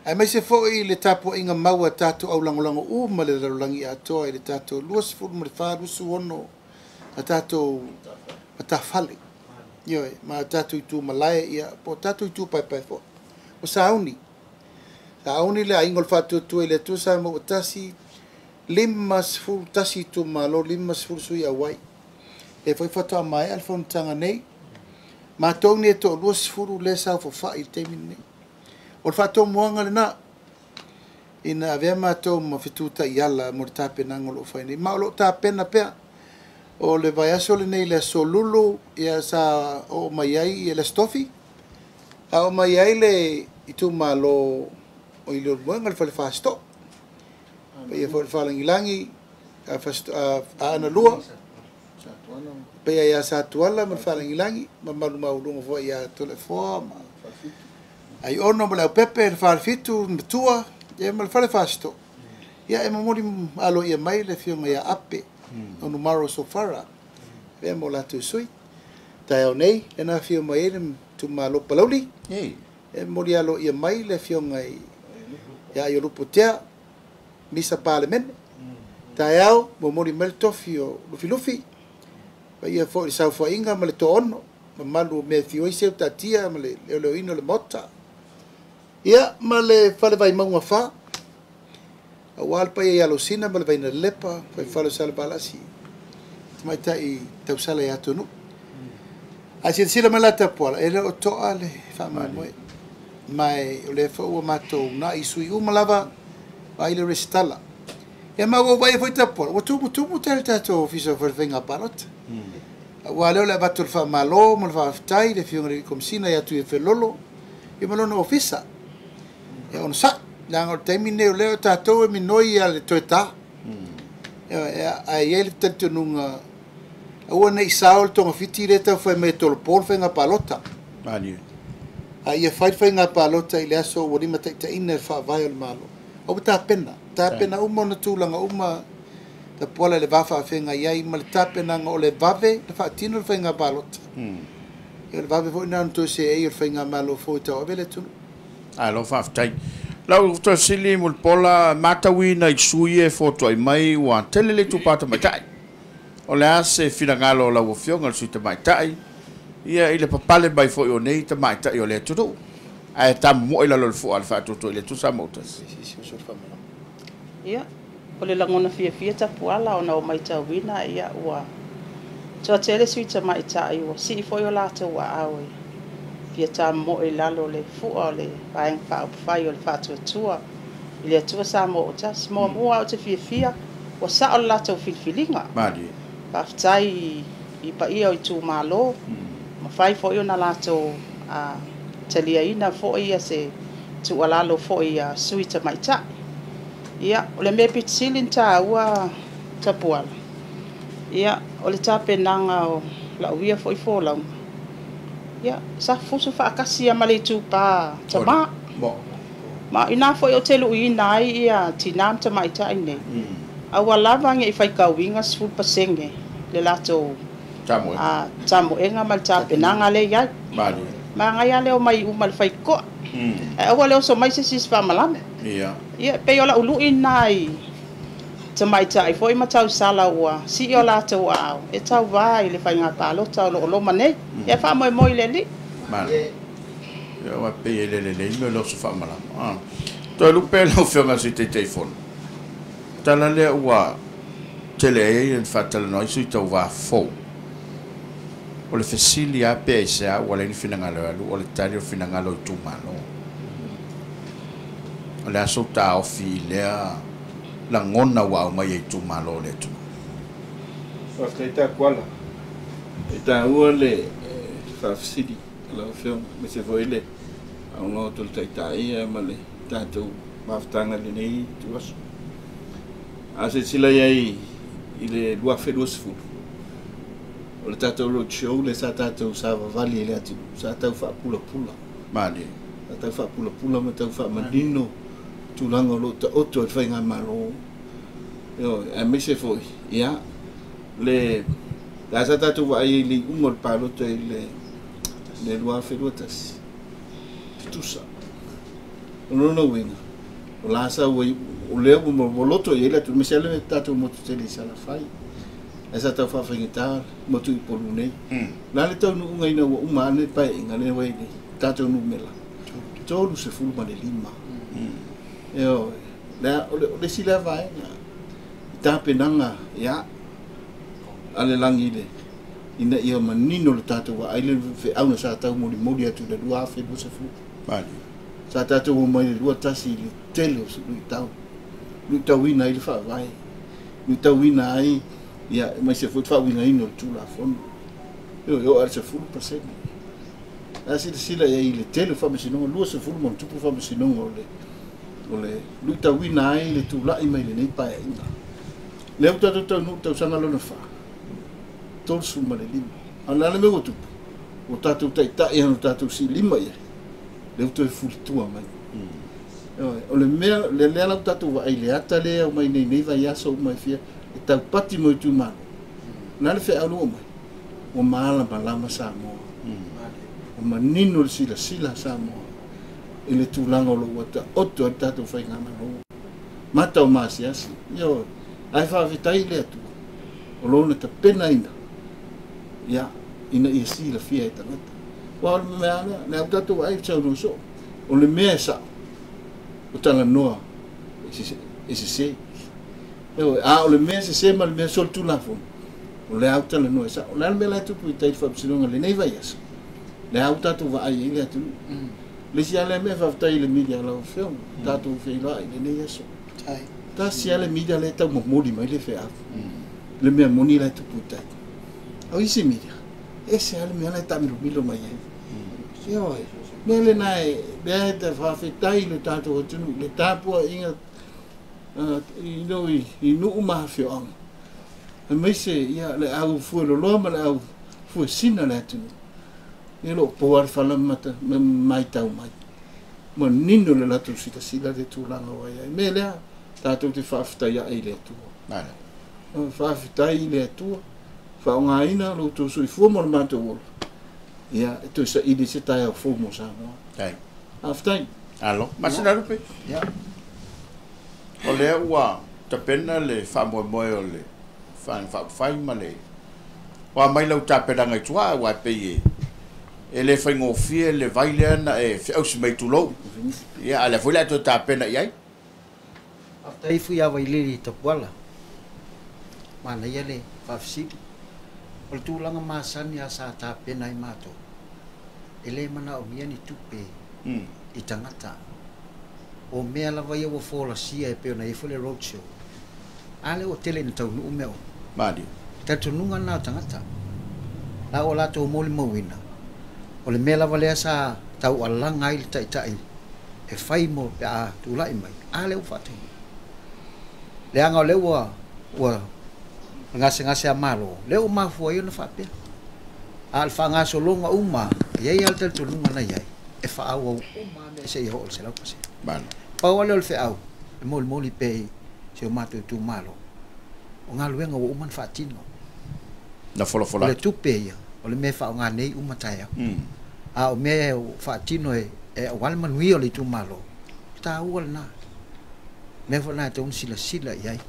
aemaise foi le tapuaiga mau a tatou aulagolago uma le lalolagi atoa i le tatou 24, 26 a tatou matafale. Ioe, ma tatou itu malae, ia, po o tatou itu paepae foi. O sauni. Sauni le aiga o le Faatuatua i le Atua Samoa ua tasi, 51 itumalo, 50 sui auai. E foi faatoa maea le fonotaga nei. Matou nei e toa 20 lea saofafai i le taimi lenei. O le faatomuaga lena, ina avea matou ma fetutai ala mo le tapenaga o lo o fai nei. Ma o lo o tapena pea. O le vaiaso lenei le aso Lulu, ia sa oo mai ai ia le Aso Tofi, a oo mai ai le itumalo o Leulumoega, le Fale Fasitoo. Paia foi le Faalagilagi, a Analua, paia ia Satuala ma le Faalagilagi, mamalu maualuga foi ia Toleafoa ma Aiono ma le Aupepe, le Falefitu, le Matua, ia ma le Fale Fasitoo. Ia e momoli aloaia mai le afioga ia Ape, Onumaro Sofara, avea mo latou sui. Taeao nei, lena afio mai ai le itumalo Palauli, e momoli aloaia mai le afioga ia Aiolupotea, Misa Palemene. Taeao, momoli mai le tofi o Lufilufi, paia foi le saofaiga ma le toaono, mamalu o mea e fio ai seu tatia ma le leoleoina o le maota. Ia, ma le fale vaimauga fa, aua le paia ia Losina ma le Vainalepa, faifale o Salevalasi, tamaitai tausala ia Atonuu. Ae silasila mai la Tapuala, e le o toa le faamoemoe. Ma o lea foi ua matou uunai sui uma lava, vaai le resitala. Ia ma ua ou vaai foi Tapuala, ua tumutumu tele tatou ofisa o faiga palota. Aua lea o le avatu o le faamalo ma le faafetai le afioga i le Komesina ia Tuiafelolo, ia ma lona ofisa. Ia ona sa'i, leaga o le taimi lenei o lea o tatou e minoi ia le toe ta. Ae i ai le talitonuga, aua ne i sao le togafiti lea tau fai mai e tolopo le faiga palota. Malie. A ia fai le faiga palota i le aso ua limataitaiina le faavae o le Malo. Ua tapena, Tapena uma ona tulaga uma Tapuala i le va faafeagai ai ma le tapenaga o le vave na faatino le faiga palota. Ia o le vave foi lena ona toe seei o le faigamalo fou e tauave le atunuu. Malo faafetai. Lau toe fesili Mulipola, matauina i sui usufono e fotuai mai ua tele le itupa tamaitai. O le a se finagalo o lau Afioga i le Sui Tamaitai ia i le papale mai foi o nei tamaitai o le atunuu ae tamomoe i lalo o le fua a le Faatuatua i le Atua Samoa ua tasi? Ia, o le lagona fiafia Tapuala ona o matauina ia ua toatele sui tamaitai ua sii foi o latou aao e fia tamomoe i lalo o le fua o le Vaega Faaupufai o le Faatuatua i le Atua Samoa ua tasi. Muamua ou te fiafia ua sao le latou filifiliga. Malie. Faafetai i paia o itumalo, mafai foi ona latou taliaina foi ia se tuualalo foi a sui tamaitai. Ia, o le mea pito sili ona taua Tapuala, ia, o le tapenaga o lau ia foi folauga, ia, sa fusu faatasi ma le itupa tama. Ma ina foi o te luiina ai ia tinā ma tamaitai nei, aua lava ne i faitauina 10% le latou tamoega ma le tapenaga lea e i ai. Malie. Manaia lea o mai uma le faitotoa. Ae aua le oso mai se isi faamalama. Ia, pei o lau lui lena i tamaitai foi ma tausala ua sii o latou aao e tauvā i le faiga palota o lo o loma nei. Ia faamoemoe i le Alii. Malie. Ia ua pei e le lelei mea o le oso faamalama. Toelupe lau Afioga i le Sui Taitaifono. Tala lea ua tele ai ona faatalanoa ai sui tauvā fou. O le fesili lava pe aisea ua leai ni finagalo e alu, o le tali o le finagalo o itumalo. O le a sou taofi i lea lagona ua aumai e itumalo o le atunuu? Faafetai Tapuala. E taua le faafesili a lau Afioga, aemaise foi le aunoa atu o le Taitai ma le tatou mafutaga i lenei ituaso. A silasila i ai i le 2020, o le tatou road show lea sa tatou savavali i le atunuu, sa tau faapulapula. Malie. Sa tau faapulapula ma tau faamanino tulaga o lo o taoto ai le faigamalo. Aemaise foi, ia, le la sa tatou vaai i le iuga o le palota i le 2021, tutusa. O lona uiga, o la sa ua o lea ua loto i ai le atunuu, aemaise lava le tatou motu tele i Salafai. Ae sa tau faafaigata motu i Upolu nei. O le a le taunuuga ina ua uma ane le paeaiga lea ua i ai tatou numera 35. Ioe, o le isi lea vaega i tapenaga ia a le lagi le ina ia manino le tatou vaai le feauga sa taumolimoli atu i le 2020. Malie. Sa tatou omai i le 21 i le tele o luitau, luitauina ai le faavae, luitauina ai ia aemaise foi le faauigaina o le Tulafono. Ioe, oo lava i le 10%. A silasila i ai i le tele o faamasinoga, 20 ma ona tupu faamasinoga o le luitauina ai le tulai mai lenei paeaiga. Lea ua tatou taunuu i le tausaga lona 4, 35. A o le a le mea ua tupu? Ua tatou taitai ona tatou silima i ai, lea ua toe fulitua mai. O le mea, lea la ua tatou vaai i le ata lea e aumai nei nei vaiaso uma e fia, e taupati mo itumalo. O le a le feau lea ua aumai? Ua malamalama Samoa. Ua manino le silasila a Samoa i le tulaga o lo o ua taoto ai le tatou faigamalo. Mata o maasiasi. Ioe, ae faafetai i le Atua o lona tapenaina ia ina ia silafia e tagata. Aua o le mea lea, lea ua tatou vaai i saunoa soo, o le mea e sao, o talanoa e sese. Ioe, a o le mea sese ma le mea solitulafono, o lea ua talanoa e sao. O le a le mea la e tupu i tai i le faamasinoga i lenei vaiaso, lea ua tatou vaai ai le atunuu. Le isi lava lea mea faafetai i le media a lau Afioga, tatou feiloai i lenei aso. Tasi lava le media lea e tau momoli mai le feau, le mea moni la e tupu i tai. O isi media, ese lava le mea la e taamilomilo mai ai. Ioe, mea lena e lea e te faafetai i le tatou atunuu, le tapuaiga i nuu ma afioaga, aemaise ia le au fueloloa ma le au fuesina le atunuu. Ia lo o po lava le fala ma matau mai. Manino le latou silasila le tulaga ua i ai. Mea lea, Tatou te faafetai ae i le Atua. Faafetai i le Atua, faaaogaina lo outou soifua ma le matou ola, ia e toe saili se taeao fou mo Samoa. Faafetai. Alo, Masinalupe. Ia. O lea ua tapena le faamoemoe o le Faaupufai ma le o a mai lau tapenaga i tua, aua e pei e le faigofie le vai lea na e feausi mai tulou. Ia, a lea foi le a toe tapena i ai. Faafetai Fuiavailili Tapuala. Manaia le faafesili. O le tulaga masani a sa tapena ai matou, e le manaomia ni tupe i tagata. O mea lava ia ua folasia e pei ona i ai foi le road show. A lea ua tele ina taunuu mea uma. Malie. Talitonuga lena o tagata. La ua latou molimauina, o le mea lava lea sa taualaga ai le taitai e fai mo pe a tulai mai, a lea ua faataunuu. Leaga o lea ua gasegase a Malo, lea ua mafua ai ona faapea. A o le faagasologa uma, e i ai lava le talitonuga na i ai, e faaauau uma mea seia oo i le 100%. Malo. Pau lava lea o le feau, e molimoli pea i si o matou itumalo, o galuega ua uma ona faatino. Na folafola O le tupe ia, o le mea e faaaoga nei uma taeao. A o mea ua faatino e aua le manuia o le itumalo, o taua lena. Mea foi lena e tatau ona silasila i ai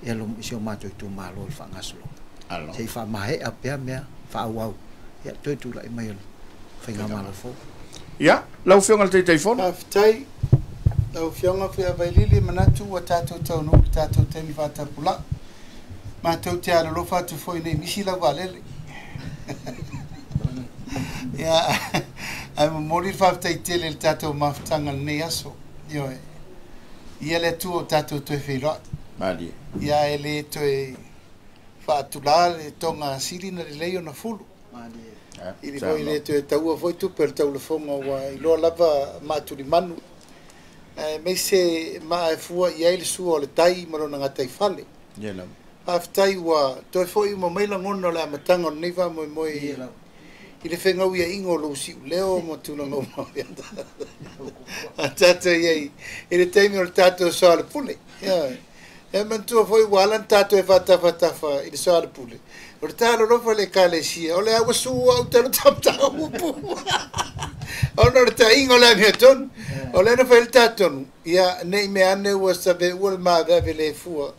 ia si o matou itumalo i le faagasologa. Se i faamaea pea mea faaauau, ia toe tulai mai o le faigamalo fou. Ia, lau Afioga i le Taitaifono. Faafetai, lau Afioga Fuiavailili, manatu ua tatou taunuu i le tatou taimi faatapulaa. Matou te alolofa atu foi nei misi lau vaalele. Ia, ae momoli le faafetai tele i le tatou mafutaga i lenei aso. Ioe. Ia le Atua o tatou toe feiloai. Malie. Ia e le toe faatulā le toga sili na lelei ona fulu. Malie. I le foi le toe taua foi tupe o le taulafoga ua iloa lava maatulimanu. Aemaise maa e fua i ai le sua o le tai ma lona gataifale. Ia lava. Faafetai ua toe foi uma mai lagona o le amataga o lenei faamoemoe i le fegauiaiga o lou siuleo ma tulaga uma a tatou i ai i le taimi o le tatou soa le pule. E manatua foi ua ala ona tatou e faatafatafa i le soa le pule. O le tālolofa le ekalesia, o le ua su au talo tamataupu. Ona o le ta'iga o le amiotonu. O lea na fai le tatonu, ia nei mea ane ua save ua le maveave le fua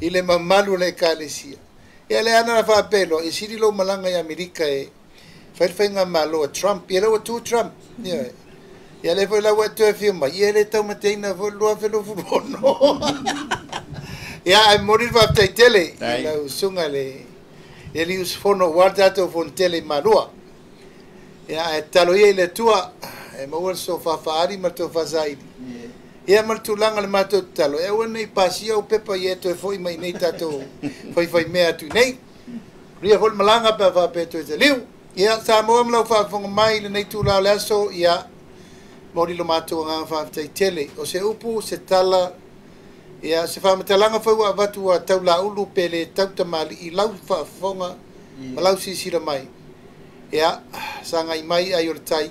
i le mamalu o le ekalesia. Ia le ana na faapelo, i sili lou malaga i Amerika e fai le faigamalo a Trump. Ia lea ua tu Trump. Ia, ia lea foi la ua e toe afio mai, ia e le taumateina foi le 2026. Ia, ae momoli le faafetai tele i lau susuga le alii usufono aua le tatou fonotele i Malua. Ia, ae tatalo ia i le Atua e maua le sofa faaali ma le tofa saili. Ia ma le tulaga o le matou tatalo, e aua ne i pasia ou pepa ia e toe foi mai nei tatou faifaimea atu i nei. Ria foi le malaga pe a faapea toe taliu. Ia, Samoa ma lau faafofoga mai i lenei tula o le aso, ia, momoli lo matou agaga faafetai tele. O se upu, se tala, ia, se faamatalaga foi ua avatu ua taulaulu pe le tautamalii lau faafofoga ma lau silasila mai. Ia, sagai mai ai o le tai.